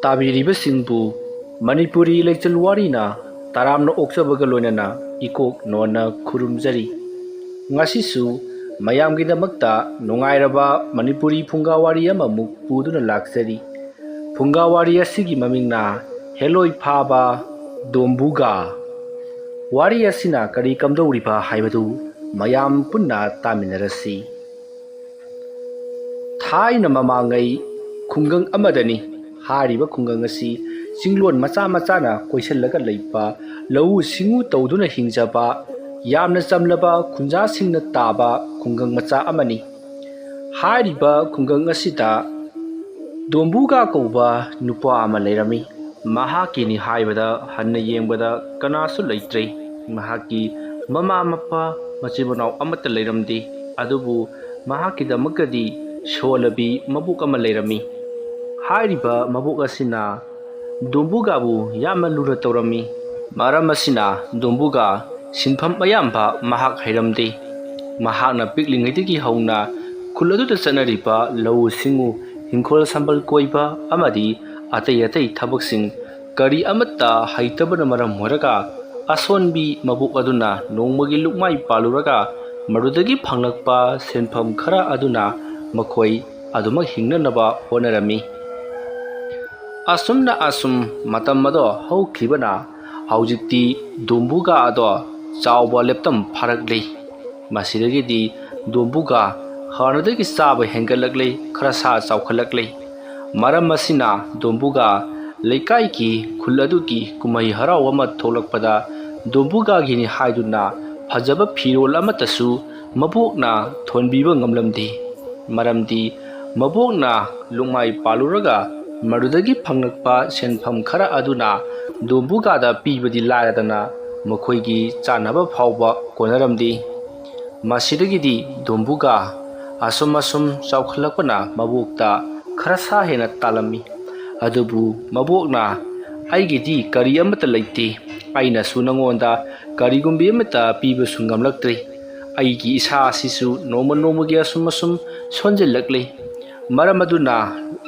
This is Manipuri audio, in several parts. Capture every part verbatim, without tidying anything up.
ꯇꯥꯕꯤꯔꯤꯕꯁꯤꯡꯕꯨ ꯃꯅꯤꯄꯨꯔꯤ ꯂꯩꯆꯜ ꯋꯥꯔꯤꯅ ꯇꯔꯥꯝꯅ ꯑꯣꯛꯆꯕꯒ ꯂꯣꯏꯅꯅ ꯏꯀꯣꯛ ꯅꯣꯟꯅ ꯈꯨꯔꯨꯝꯖꯔꯤ꯫ ꯉꯁꯤꯁꯨ ꯃꯌꯥꯝꯒꯤꯗꯃꯛꯇ ꯅꯨꯡꯉꯥꯏꯔꯕ ꯃꯅꯤꯄꯨꯔꯤ ꯐꯨꯡꯒꯥ ꯋꯥꯔꯤ ꯑꯃꯃꯨꯛ ꯄꯨꯗꯨꯅ ꯂꯥꯛꯆꯔꯤ꯫ ꯐꯨꯡꯒꯥ ꯋꯥꯔꯤ ꯑꯁꯤꯒꯤ ꯃꯃꯤꯡꯅ ꯍꯦꯂꯣꯏ ꯐꯥꯕ ꯗꯣꯝꯕꯨꯒꯥ꯫ ꯋꯥꯔꯤ ꯑꯁꯤꯅ ꯀꯔꯤ ꯀꯝꯗꯧꯔꯤꯕ ꯍꯥꯏꯕꯗꯨ ꯃꯌꯥꯝ ꯄꯨꯟꯅ ꯇꯥꯃꯤꯟꯅꯔꯁꯤ꯫ ꯊꯥꯏꯅ ꯃꯃꯥꯡꯉꯩ ꯈꯨꯡꯒꯪ ꯑꯃꯗꯅꯤ꯫ ꯍꯥꯏꯔꯤꯕ ꯈꯨꯡꯒꯪ ꯑꯁꯤ ꯆꯤꯡꯂꯣꯟ ꯃꯆꯥ ꯃꯆꯥꯅ ꯀꯣꯏꯁꯤꯜꯂꯒ ꯂꯩꯕ, ꯂꯧꯎ ꯁꯤꯡꯎ ꯇꯧꯗꯨꯅ ꯍꯤꯡꯖꯕ, ꯌꯥꯝꯅ ꯆꯝꯂꯕ ꯈꯨꯟꯖꯥꯁꯤꯡꯅ ꯇꯥꯕ ꯈꯨꯡꯒꯪ ꯃꯆꯥ ꯑꯃꯅꯤ꯫ ꯍꯥꯏꯔꯤꯕ ꯈꯨꯡꯒꯪ ꯑꯁꯤꯗ ꯗꯣꯝꯕꯨꯒꯥ ꯀꯧꯕ ꯅꯨꯄꯥ ꯑꯃ ꯂꯩꯔꯝꯃꯤ꯫ ꯃꯍꯥꯛꯀꯤꯅꯤ ꯍꯥꯏꯕꯗ ꯍꯟꯅ ꯌꯦꯡꯕꯗ ꯀꯅꯥꯁꯨ ꯂꯩꯇ꯭ꯔꯦ꯫ ꯃꯍꯥꯛꯀꯤ ꯃꯃꯥ ꯃꯄꯥ ꯃꯆꯤꯟ ꯃꯅꯥꯎ ꯑꯃꯠꯇ ꯂꯩꯔꯝꯗꯦ꯫ ꯑꯗꯨꯕꯨ ꯃꯍꯥꯛꯀꯤꯗꯃꯛꯇꯗꯤ ꯁꯣꯜꯂꯕꯤ ꯃꯕꯣꯛ ꯑꯃ ꯂꯩꯔꯝꯃꯤ꯫ ꯍꯥꯏꯔꯤꯕ ꯃꯕꯣꯛ ꯑꯁꯤꯅ ꯗꯣꯝꯕꯨꯒꯥꯕꯨ ꯌꯥꯝꯅ ꯂꯨꯅ ꯇꯧꯔꯝꯃꯤ꯫ ꯃꯔꯝ ꯑꯁꯤꯅ ꯗꯣꯝꯕꯨꯒꯥ ꯁꯤꯟꯐꯝ ꯑꯌꯥꯝꯕ ꯃꯍꯥꯛ ꯍꯩꯔꯝꯗꯦ꯫ ꯃꯍꯥꯛꯅ ꯄꯤꯛꯂꯤꯉꯩꯗꯒꯤ ꯍꯧꯅ ꯈꯨꯜ ꯑꯗꯨꯗ ꯆꯠꯅꯔꯤꯕ ꯂꯧꯎ ꯁꯤꯡꯎ, ꯍꯤꯡꯈꯣꯜ ꯁꯝꯕꯜ ꯀꯣꯏꯕ ꯑꯃꯗꯤ ꯑꯇꯩ ꯑꯇꯩ ꯊꯕꯛꯁꯤꯡ ꯀꯔꯤ ꯑꯃꯠꯇ ꯍꯩꯇꯕꯅ ꯃꯔꯝ ꯑꯣꯏꯔꯒ ꯑꯁꯣꯟꯕꯤ ꯃꯕꯣꯛ ꯑꯗꯨꯅ ꯅꯣꯡꯃꯒꯤ ꯂꯨꯛꯃꯥꯏ ꯄꯥꯜꯂꯨꯔꯒ ꯃꯗꯨꯗꯒꯤ ꯐꯪꯂꯛꯄ ꯁꯦꯟꯐꯝ ꯈꯔ ꯑꯗꯨꯅ ꯃꯈꯣꯏ ꯑꯗꯨꯃꯛ ꯍꯤꯡꯅꯅꯕ ꯍꯣꯠꯅꯔꯝꯃꯤ꯫ ꯑꯁꯨꯝꯅ ꯑꯁꯨꯝ ꯃꯇꯝ ꯑꯗꯣ ꯍꯧꯈꯤꯕꯅ ꯍꯧꯖꯤꯛꯇꯤ ꯗꯣꯝꯕꯨꯒꯥ ꯑꯗꯣ ꯆꯥꯎꯕ ꯂꯦꯞꯇꯝ ꯐꯥꯔꯛꯂꯤ꯫ ꯃꯁꯤꯗꯒꯤꯗꯤ ꯗꯣꯝꯕꯨꯒꯥ ꯍꯥꯟꯅꯗꯒꯤ ꯆꯥꯕ ꯍꯦꯟꯒꯠꯂꯛꯂꯤ, ꯈꯔ ꯁꯥ ꯆꯥꯎꯈꯠꯂꯛꯂꯤ꯫ ꯃꯔꯝ ꯑꯁꯤꯅ ꯗꯣꯝꯕꯨꯒꯥ ꯂꯩꯀꯥꯏꯒꯤ ꯈꯨꯜ ꯑꯗꯨꯒꯤ ꯀꯨꯝꯍꯩ ꯍꯔꯥꯎ ꯑꯃ ꯊꯣꯛꯂꯛꯄꯗ ꯗꯣꯝꯕꯨꯒꯥꯒꯤꯅꯤ ꯍꯥꯏꯗꯨꯅ ꯐꯖꯕ ꯐꯤꯔꯣꯜ ꯑꯃꯠꯇꯁꯨ ꯃꯕꯣꯛꯅ ꯊꯣꯟꯕꯤꯕ ꯉꯝꯂꯝꯗꯦ꯫ ꯃꯔꯝꯗꯤ ꯃꯕꯣꯛꯅ ꯂꯨꯛꯃꯥꯏ ꯄꯥꯜꯂꯨꯔꯒ ꯃꯗꯨꯗꯒꯤ ꯐꯪꯂꯛꯄ ꯁꯦꯟꯐꯝ ꯈꯔ ꯑꯗꯨꯅ ꯗꯣꯝꯕꯨꯒꯥꯗ ꯄꯤꯕꯗꯤ ꯂꯥꯏꯔꯗꯅ ꯃꯈꯣꯏꯒꯤ ꯆꯥꯅꯕ ꯐꯥꯎꯕ ꯀꯣꯟꯅꯔꯝꯗꯦ꯫ ꯃꯁꯤꯗꯒꯤꯗꯤ ꯗꯣꯝꯕꯨꯒꯥ ꯑꯁꯨꯝ ꯑꯁꯨꯝ ꯆꯥꯎꯈꯠꯂꯛꯄꯅ ꯃꯕꯣꯛꯇ ꯈꯔ ꯁꯥ ꯍꯦꯟꯅ ꯇꯥꯜꯂꯝꯃꯤ꯫ ꯑꯗꯨꯕꯨ ꯃꯕꯣꯛꯅ "ꯑꯩꯒꯤꯗꯤ ꯀꯔꯤ ꯑꯃꯠꯇ ꯂꯩꯇꯦ, ꯑꯩꯅꯁꯨ ꯅꯉꯣꯟꯗ ꯀꯔꯤꯒꯨꯝꯕ ꯑꯃꯠꯇ ꯄꯤꯕꯁꯨ ꯉꯝꯂꯛꯇ꯭ꯔꯤ꯫ ꯑꯩꯒꯤ ꯏꯁꯥ ꯑꯁꯤꯁꯨ ꯅꯣꯡꯃ ꯅꯣꯡꯃꯒꯤ ꯑꯁꯨꯝ ꯑꯁꯨꯝ ꯁꯣꯟꯖꯤꯜꯂꯛꯂꯤ꯫ ꯃꯔꯝ ꯑꯗꯨꯅ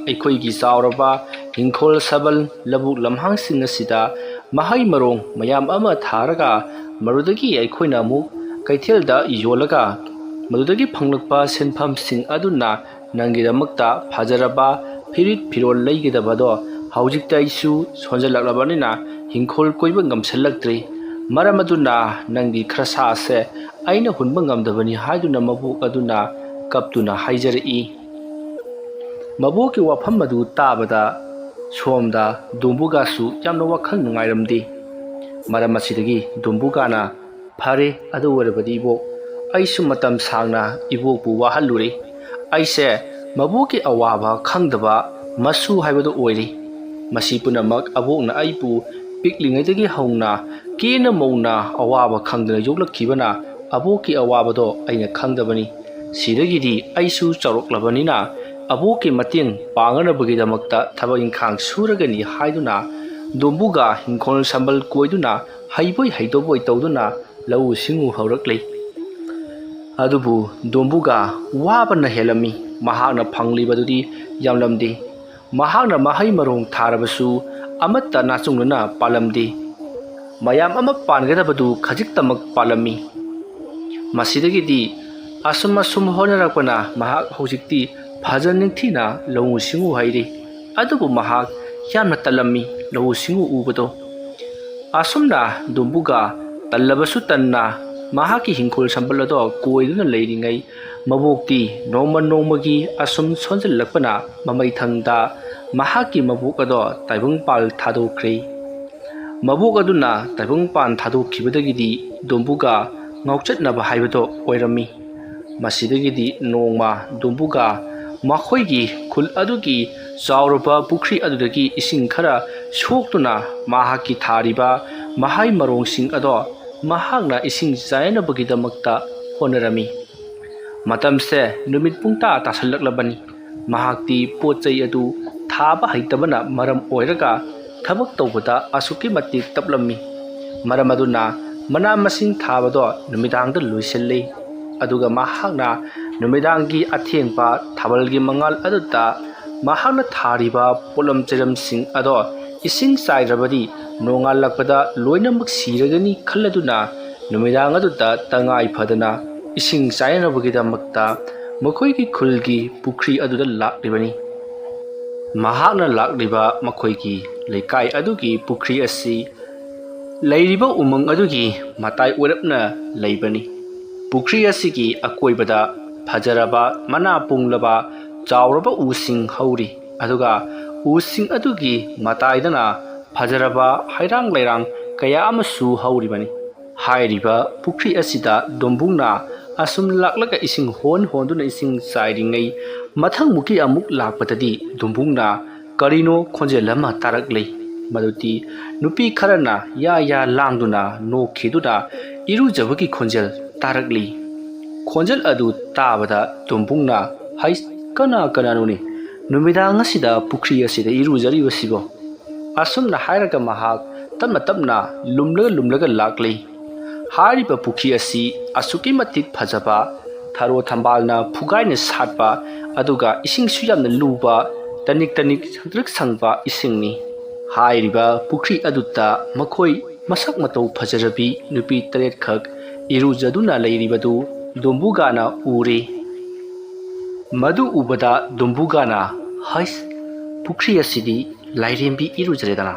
ꯑꯩꯈꯣꯏꯒꯤ ꯆꯥꯎꯔꯕ ꯏꯪꯈꯣꯜ ꯁꯥꯕꯜ ꯂꯧꯕꯨꯛ ꯂꯝꯍꯥꯡꯁꯤꯡ ꯑꯁꯤꯗ ꯃꯍꯩ ꯃꯔꯣꯡ ꯃꯌꯥꯝ ꯑꯃ ꯊꯥꯔꯒ, ꯃꯗꯨꯗꯒꯤ ꯑꯩꯈꯣꯏꯅ ꯑꯃꯨꯛ ꯀꯩꯊꯦꯜꯗ ꯌꯣꯜꯂꯒ, ꯃꯗꯨꯗꯒꯤ ꯐꯪꯂꯛꯄ ꯁꯦꯟꯐꯝꯁꯤꯡ ꯑꯗꯨꯅ ꯅꯪꯒꯤꯗꯃꯛꯇ ꯐꯖꯔꯕ ꯐꯤꯔꯤꯠ ꯐꯤꯔꯣꯜ ꯂꯩꯒꯗꯕꯗꯣ ꯍꯧꯖꯤꯛꯇ ꯑꯩꯁꯨ ꯁꯣꯟꯖꯜꯂꯛꯂꯕꯅꯤꯅ ꯍꯤꯡꯈꯣꯜ ꯀꯣꯏꯕ ꯉꯝꯁꯤꯜꯂꯛꯇ꯭ꯔꯤ꯫ ꯃꯔꯝ ꯑꯗꯨꯅ ꯅꯪꯒꯤ ꯈ꯭ꯔꯁꯥꯁꯦ ꯑꯩꯅ ꯍꯨꯟꯕ ꯉꯝꯗꯕꯅꯤ ꯍꯥꯏꯗꯨꯅ ꯃꯕꯣꯛ ꯑꯗꯨꯅ ꯀꯞꯇꯨꯅ ꯍꯥꯏꯖꯔꯛꯏ꯫ ꯃꯕꯣꯛꯀꯤ ꯋꯥꯐꯝ ꯑꯗꯨ ꯇꯥꯕꯗ ꯁꯣꯝꯗ ꯗꯣꯝꯕꯨꯒꯥꯁꯨ ꯌꯥꯝꯅ ꯋꯥꯈꯜ ꯅꯨꯡꯉꯥꯏꯔꯝꯗꯦ꯫ ꯃꯔꯝ ꯑꯁꯤꯗꯒꯤ ꯗꯣꯝꯕꯨꯒꯥꯅ, "ꯐꯔꯦ, ꯑꯗꯨ ꯑꯣꯏꯔꯕꯗꯤ ꯏꯕꯣꯛ, ꯑꯩꯁꯨ ꯃꯇꯝ ꯁꯥꯡꯅ ꯏꯕꯣꯛꯄꯨ ꯋꯥꯍꯜꯂꯨꯔꯦ꯫ ꯑꯩꯁꯦ ꯃꯕꯣꯛꯀꯤ ꯑꯋꯥꯕ ꯈꯪꯗꯕ ꯃꯁꯨ ꯍꯥꯏꯕꯗꯨ ꯑꯣꯏꯔꯦ꯫ ꯃꯁꯤ ꯄꯨꯝꯅꯃꯛ ꯑꯕꯣꯛꯅ ꯑꯩꯕꯨ ꯄꯤꯛꯂꯤꯉꯩꯗꯒꯤ ꯍꯧꯅ ꯀꯦꯅ ꯃꯧꯅ ꯑꯋꯥꯕ ꯈꯪꯗꯅ ꯌꯣꯛꯂꯛꯈꯤꯕꯅ ꯑꯕꯣꯛꯀꯤ ꯑꯋꯥꯕꯗꯣ ꯑꯩꯅ ꯈꯪꯗꯕꯅꯤ꯫ ꯁꯤꯗꯒꯤꯗꯤ ꯑꯩꯁꯨ ꯆꯥꯎꯔꯛꯂꯕꯅꯤꯅ ꯑꯕꯣꯛꯀꯤ ꯃꯇꯦꯡ ꯄꯥꯡꯅꯅꯕꯒꯤꯗꯃꯛꯇ ꯊꯕꯛ ꯏꯪꯈꯥꯡ ꯁꯨꯔꯒꯅꯤ" ꯍꯥꯏꯗꯨꯅ ꯗꯣꯝꯕꯨꯒ ꯍꯤꯡꯈꯣꯜ ꯁꯝꯕꯜ ꯀꯣꯏꯗꯨꯅ ꯍꯩꯕꯣꯏ ꯍꯩꯇꯕꯣꯏ ꯇꯧꯗꯨꯅ ꯂꯧꯎ ꯁꯤꯡꯎ ꯍꯧꯔꯛꯂꯤ꯫ ꯑꯗꯨꯕꯨ ꯗꯣꯝꯕꯨꯒ ꯋꯥꯕꯅ ꯍꯦꯜꯂꯝꯃꯤ꯫ ꯃꯍꯥꯛꯅ ꯐꯪꯂꯤꯕꯗꯨꯗꯤ ꯌꯥꯝꯂꯝꯗꯦ꯫ ꯃꯍꯥꯛꯅ ꯃꯍꯩ ꯃꯔꯣꯡ ꯊꯥꯔꯕꯁꯨ ꯑꯃꯠꯇ ꯅꯥꯆꯨꯡꯅꯅ ꯄꯥꯜꯂꯝꯗꯦ꯫ ꯃꯌꯥꯝ ꯑꯃ ꯄꯥꯟꯒꯗꯕꯗꯨ ꯈꯖꯤꯛꯇꯃꯛ ꯄꯥꯜꯂꯝꯃꯤ꯫ ꯃꯁꯤꯗꯒꯤꯗꯤ ꯑꯁꯨꯝ ꯑꯁꯨꯝ ꯍꯣꯠꯅꯔꯛꯄꯅ ꯃꯍꯥꯛ ꯍꯧꯖꯤꯛꯇꯤ ꯐꯖꯅ ꯅꯤꯡꯊꯤꯅ ꯂꯧꯎ ꯁꯤꯡꯎ ꯍꯩꯔꯤ꯫ ꯑꯗꯨꯕꯨ ꯃꯍꯥꯛ ꯌꯥꯝꯅ ꯇꯜꯂꯝꯃꯤ ꯂꯧꯎ ꯁꯤꯡꯎ ꯎꯕꯗꯣ꯫ ꯑꯁꯨꯝꯅ ꯗꯣꯝꯕꯨꯒ ꯇꯜꯂꯕꯁꯨ ꯇꯟꯅ ꯃꯍꯥꯛꯀꯤ ꯍꯤꯡꯈꯣꯜ ꯁꯝꯕꯜ ꯑꯗꯣ ꯀꯣꯏꯗꯨꯅ ꯂꯩꯔꯤꯉꯩ, ꯃꯕꯣꯛꯇꯤ ꯅꯣꯡꯃ ꯅꯣꯡꯃꯒꯤ ꯑꯁꯨꯝ ꯁꯣꯟꯖꯜꯂꯛꯄꯅ ꯃꯃꯩꯊꯪꯗ ꯃꯍꯥꯛꯀꯤ ꯃꯕꯣꯛ ꯑꯗꯣ ꯇꯥꯏꯕꯪꯄꯥꯜ ꯊꯥꯗꯣꯛꯈ꯭ꯔꯦ꯫ ꯃꯕꯣꯛ ꯑꯗꯨꯅ ꯇꯥꯏꯕꯪꯄꯥꯟ ꯊꯥꯗꯣꯛꯈꯤꯕꯗꯒꯤꯗꯤ ꯗꯣꯝꯕꯨꯒ ꯉꯥꯎꯆꯠꯅꯕ ꯍꯥꯏꯕꯗꯣ ꯑꯣꯏꯔꯝꯃꯤ꯫ ꯃꯁꯤꯗꯒꯤꯗꯤ ꯅꯣꯡꯃ ꯗꯣꯝꯕꯨꯒ ꯃꯈꯣꯏꯒꯤ ꯈꯨꯜ ꯑꯗꯨꯒꯤ ꯆꯥꯎꯔꯕ ꯄꯨꯈ꯭ꯔꯤ ꯑꯗꯨꯗꯒꯤ ꯏꯁꯤꯡ ꯈꯔ ꯁꯣꯛꯇꯨꯅ ꯃꯍꯥꯛꯀꯤ ꯊꯥꯔꯤꯕ ꯃꯍꯩ ꯃꯔꯣꯡꯁꯤꯡ ꯑꯗꯣ ꯃꯍꯥꯛꯅ ꯏꯁꯤꯡ ꯆꯥꯏꯅꯕꯒꯤꯗꯃꯛꯇ ꯍꯣꯠꯅꯔꯝꯃꯤ꯫ ꯃꯇꯝꯁꯦ ꯅꯨꯃꯤꯠ ꯄꯨꯡꯇꯥ ꯇꯥꯁꯜꯂꯛꯂꯕꯅꯤ꯫ ꯃꯍꯥꯛꯇꯤ ꯄꯣꯠ ꯆꯩ ꯑꯗꯨ ꯊꯥꯕ ꯍꯩꯇꯕꯅ ꯃꯔꯝ ꯑꯣꯏꯔꯒ ꯊꯕꯛ ꯇꯧꯕꯗ ꯑꯁꯨꯛꯀꯤ ꯃꯇꯤꯛ ꯇꯞꯂꯝꯃꯤ꯫ ꯃꯔꯝ ꯑꯗꯨꯅ ꯃꯅꯥ ꯃꯁꯤꯡ ꯊꯥꯕꯗꯣ ꯅꯨꯃꯤꯗꯥꯡꯗ ꯂꯣꯏꯁꯤꯜꯂꯤ꯫ ꯑꯗꯨꯒ ꯃꯍꯥꯛꯅ ꯅꯨꯃꯤꯗꯥꯡꯒꯤ ꯑꯊꯦꯡꯕ ꯊꯥꯕꯜꯒꯤ ꯃꯉꯥꯜ ꯑꯗꯨꯗ ꯃꯍꯥꯛꯅ ꯊꯥꯔꯤꯕ ꯄꯣꯠꯂꯝ ꯆꯩꯔꯝꯁꯤꯡ ꯑꯗꯣ ꯏꯁꯤꯡ ꯆꯥꯏꯗ꯭ꯔꯕꯗꯤ ꯅꯣꯡꯉꯥꯜꯂꯛꯄꯗ ꯂꯣꯏꯅꯃꯛ ꯁꯤꯔꯒꯅꯤ ꯈꯜꯂꯗꯨꯅ, ꯅꯨꯃꯤꯗꯥꯡ ꯑꯗꯨꯗ ꯇꯉꯥꯏ ꯐꯗꯅ ꯏꯁꯤꯡ ꯆꯥꯏꯅꯕꯒꯤꯗꯃꯛꯇ ꯃꯈꯣꯏꯒꯤ ꯈꯨꯜꯒꯤ ꯄꯨꯈ꯭ꯔꯤ ꯑꯗꯨꯗ ꯂꯥꯛꯂꯤꯕꯅꯤ꯫ ꯃꯍꯥꯛꯅ ꯂꯥꯛꯂꯤꯕ ꯃꯈꯣꯏꯒꯤ ꯂꯩꯀꯥꯏ ꯑꯗꯨꯒꯤ ꯄꯨꯈ꯭ꯔꯤ ꯑꯁꯤ ꯂꯩꯔꯤꯕ ꯎꯃꯪ ꯑꯗꯨꯒꯤ ꯃꯇꯥꯏ ꯑꯣꯏꯔꯞꯅ ꯂꯩꯕꯅꯤ꯫ ꯄꯨꯈ꯭ꯔꯤ ꯑꯁꯤꯒꯤ ꯑꯀꯣꯏꯕꯗ ꯐꯖꯔꯕ, ꯃꯅꯥ ꯄꯨꯡꯂꯕ, ꯆꯥꯎꯔꯕ ꯎꯁꯤꯡ ꯍꯧꯔꯤ, ꯑꯗꯨꯒ ꯎꯁꯤꯡ ꯑꯗꯨꯒꯤ ꯃꯇꯥꯏꯗꯅ ꯐꯖꯔꯕ ꯍꯩꯔꯥꯡ ꯂꯩꯔꯥꯡ ꯀꯌꯥ ꯑꯃꯁꯨ ꯍꯧꯔꯤꯕꯅꯤ꯫ ꯍꯥꯏꯔꯤꯕ ꯄꯨꯈ꯭ꯔꯤ ꯑꯁꯤꯗ ꯗꯣꯝꯕꯨꯡꯅ ꯑꯁꯨꯝ ꯂꯥꯛꯂꯒ ꯏꯁꯤꯡ ꯍꯣꯟ ꯍꯣꯟꯗꯨꯅ ꯏꯁꯤꯡ ꯆꯥꯏꯔꯤꯉꯩ, ꯃꯊꯪꯃꯨꯛꯀꯤ ꯑꯃꯨꯛ ꯂꯥꯛꯄꯗꯗꯤ ꯗꯣꯝꯕꯨꯡꯅ ꯀꯔꯤꯅꯣ ꯈꯣꯟꯖꯦꯜ ꯑꯃ ꯇꯥꯔꯛꯂꯤ꯫ ꯃꯗꯨꯗꯤ ꯅꯨꯄꯤ ꯈꯔꯅ ꯌꯥ ꯌꯥ ꯂꯥꯡꯗꯨꯅ ꯅꯣꯛꯈꯤꯗꯨꯅ ꯏꯔꯨꯖꯕꯒꯤ ꯈꯣꯟꯖꯦꯜ ꯇꯥꯔꯛꯂꯤ꯫ ꯈꯣꯟꯖꯦꯜ ꯑꯗꯨ ꯇꯥꯕꯗ ꯗꯣꯝꯕꯨꯡꯅ, "ꯍꯩꯁ, ꯀꯅꯥ ꯀꯅꯥꯅꯣꯅꯦ? ꯅꯨꯃꯤꯗꯥꯡ ꯑꯁꯤꯗ ꯄꯨꯈ꯭ꯔꯤ ꯑꯁꯤꯗ ꯏꯔꯨꯖꯔꯤꯕꯁꯤꯕꯣ?" ꯑꯁꯨꯝꯅ ꯍꯥꯏꯔꯒ ꯃꯍꯥꯛ ꯇꯞꯅ ꯇꯞꯅ ꯂꯨꯝꯂꯒ ꯂꯨꯝꯂꯒ ꯂꯥꯛꯂꯤ꯫ ꯍꯥꯏꯔꯤꯕ ꯄꯨꯈ꯭ꯔꯤ ꯑꯁꯤ ꯑꯁꯨꯛꯀꯤ ꯃꯇꯤꯛ ꯐꯖꯕ, ꯊꯔꯣ ꯊꯝꯕꯥꯜꯅ ꯐꯨꯒꯥꯏꯅ ꯁꯥꯠꯄ, ꯑꯗꯨꯒ ꯏꯁꯤꯡꯁꯨ ꯌꯥꯝꯅ ꯂꯨꯕ, ꯇꯅꯤꯛ ꯇꯅꯤꯛ ꯁꯪꯇ꯭ꯔꯤꯛ ꯁꯪꯕ ꯏꯁꯤꯡꯅꯤ꯫ ꯍꯥꯏꯔꯤꯕ ꯄꯨꯈ꯭ꯔꯤ ꯑꯗꯨꯗ ꯃꯈꯣꯏ ꯃꯁꯛ ꯃꯇꯧ ꯐꯖꯔꯕꯤ ꯅꯨꯄꯤ ꯇꯔꯦꯠꯈꯛ ꯏꯔꯨꯖꯗꯨꯅ ꯂꯩꯔꯤꯕꯗꯨ ꯗꯣꯝꯕꯨꯒꯥꯅ ꯎꯔꯦ꯫ ꯃꯗꯨ ꯎꯕꯗ ꯗꯣꯝꯕꯨꯒꯥꯅ, "ꯍꯩꯁ, ꯄꯨꯈ꯭ꯔꯤ ꯑꯁꯤꯗꯤ ꯂꯥꯏꯔꯦꯝꯕꯤ ꯏꯔꯨꯖꯔꯦꯗꯅ,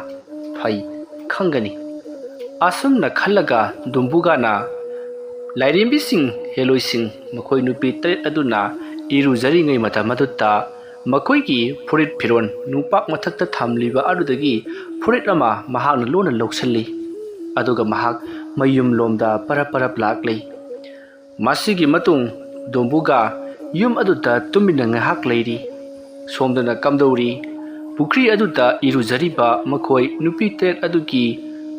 ꯐꯩ, ꯈꯪꯒꯅꯤ"꯫ ꯑꯁꯨꯝꯅ ꯈꯜꯂꯒ ꯗꯣꯝꯕꯨꯒꯥꯅ ꯂꯥꯏꯔꯦꯝꯕꯤꯁꯤꯡ, ꯍꯦꯂꯣꯏꯁꯤꯡ, ꯃꯈꯣꯏ ꯅꯨꯄꯤ ꯇꯔꯦꯠ ꯑꯗꯨꯅ ꯏꯔꯨꯖꯔꯤꯉꯩ ꯃꯇꯝ ꯑꯗꯨꯗ ꯃꯈꯣꯏꯒꯤ ꯐꯨꯔꯤꯠ ꯐꯤꯔꯣꯜ ꯅꯨꯡꯄꯥꯛ ꯃꯊꯛꯇ ꯊꯝꯂꯤꯕ ꯑꯗꯨꯗꯒꯤ ꯐꯨꯔꯤꯠ ꯑꯃ ꯃꯍꯥꯛꯅ ꯂꯣꯟꯅ ꯂꯧꯁꯤꯜꯂꯤ꯫ ꯑꯗꯨꯒ ꯃꯍꯥꯛ ꯃꯌꯨꯝꯂꯣꯝꯗ ꯄꯔꯞ ꯄꯔꯞ ꯂꯥꯛꯂꯤ꯫ ꯃꯁꯤꯒꯤ ꯃꯇꯨꯡ ꯗꯣꯝꯕꯨꯒ ꯌꯨꯝ ꯑꯗꯨꯗ ꯇꯨꯃꯤꯟꯅ ꯉꯥꯏꯍꯥꯛ ꯂꯩꯔꯤ꯫ ꯁꯣꯝꯗꯅ ꯀꯝꯗꯧꯔꯤ? ꯄꯨꯈ꯭ꯔꯤ ꯑꯗꯨꯗ ꯏꯔꯨꯖꯔꯤꯕ ꯃꯈꯣꯏ ꯅꯨꯄꯤ ꯇꯔꯦꯠ ꯑꯗꯨꯒꯤ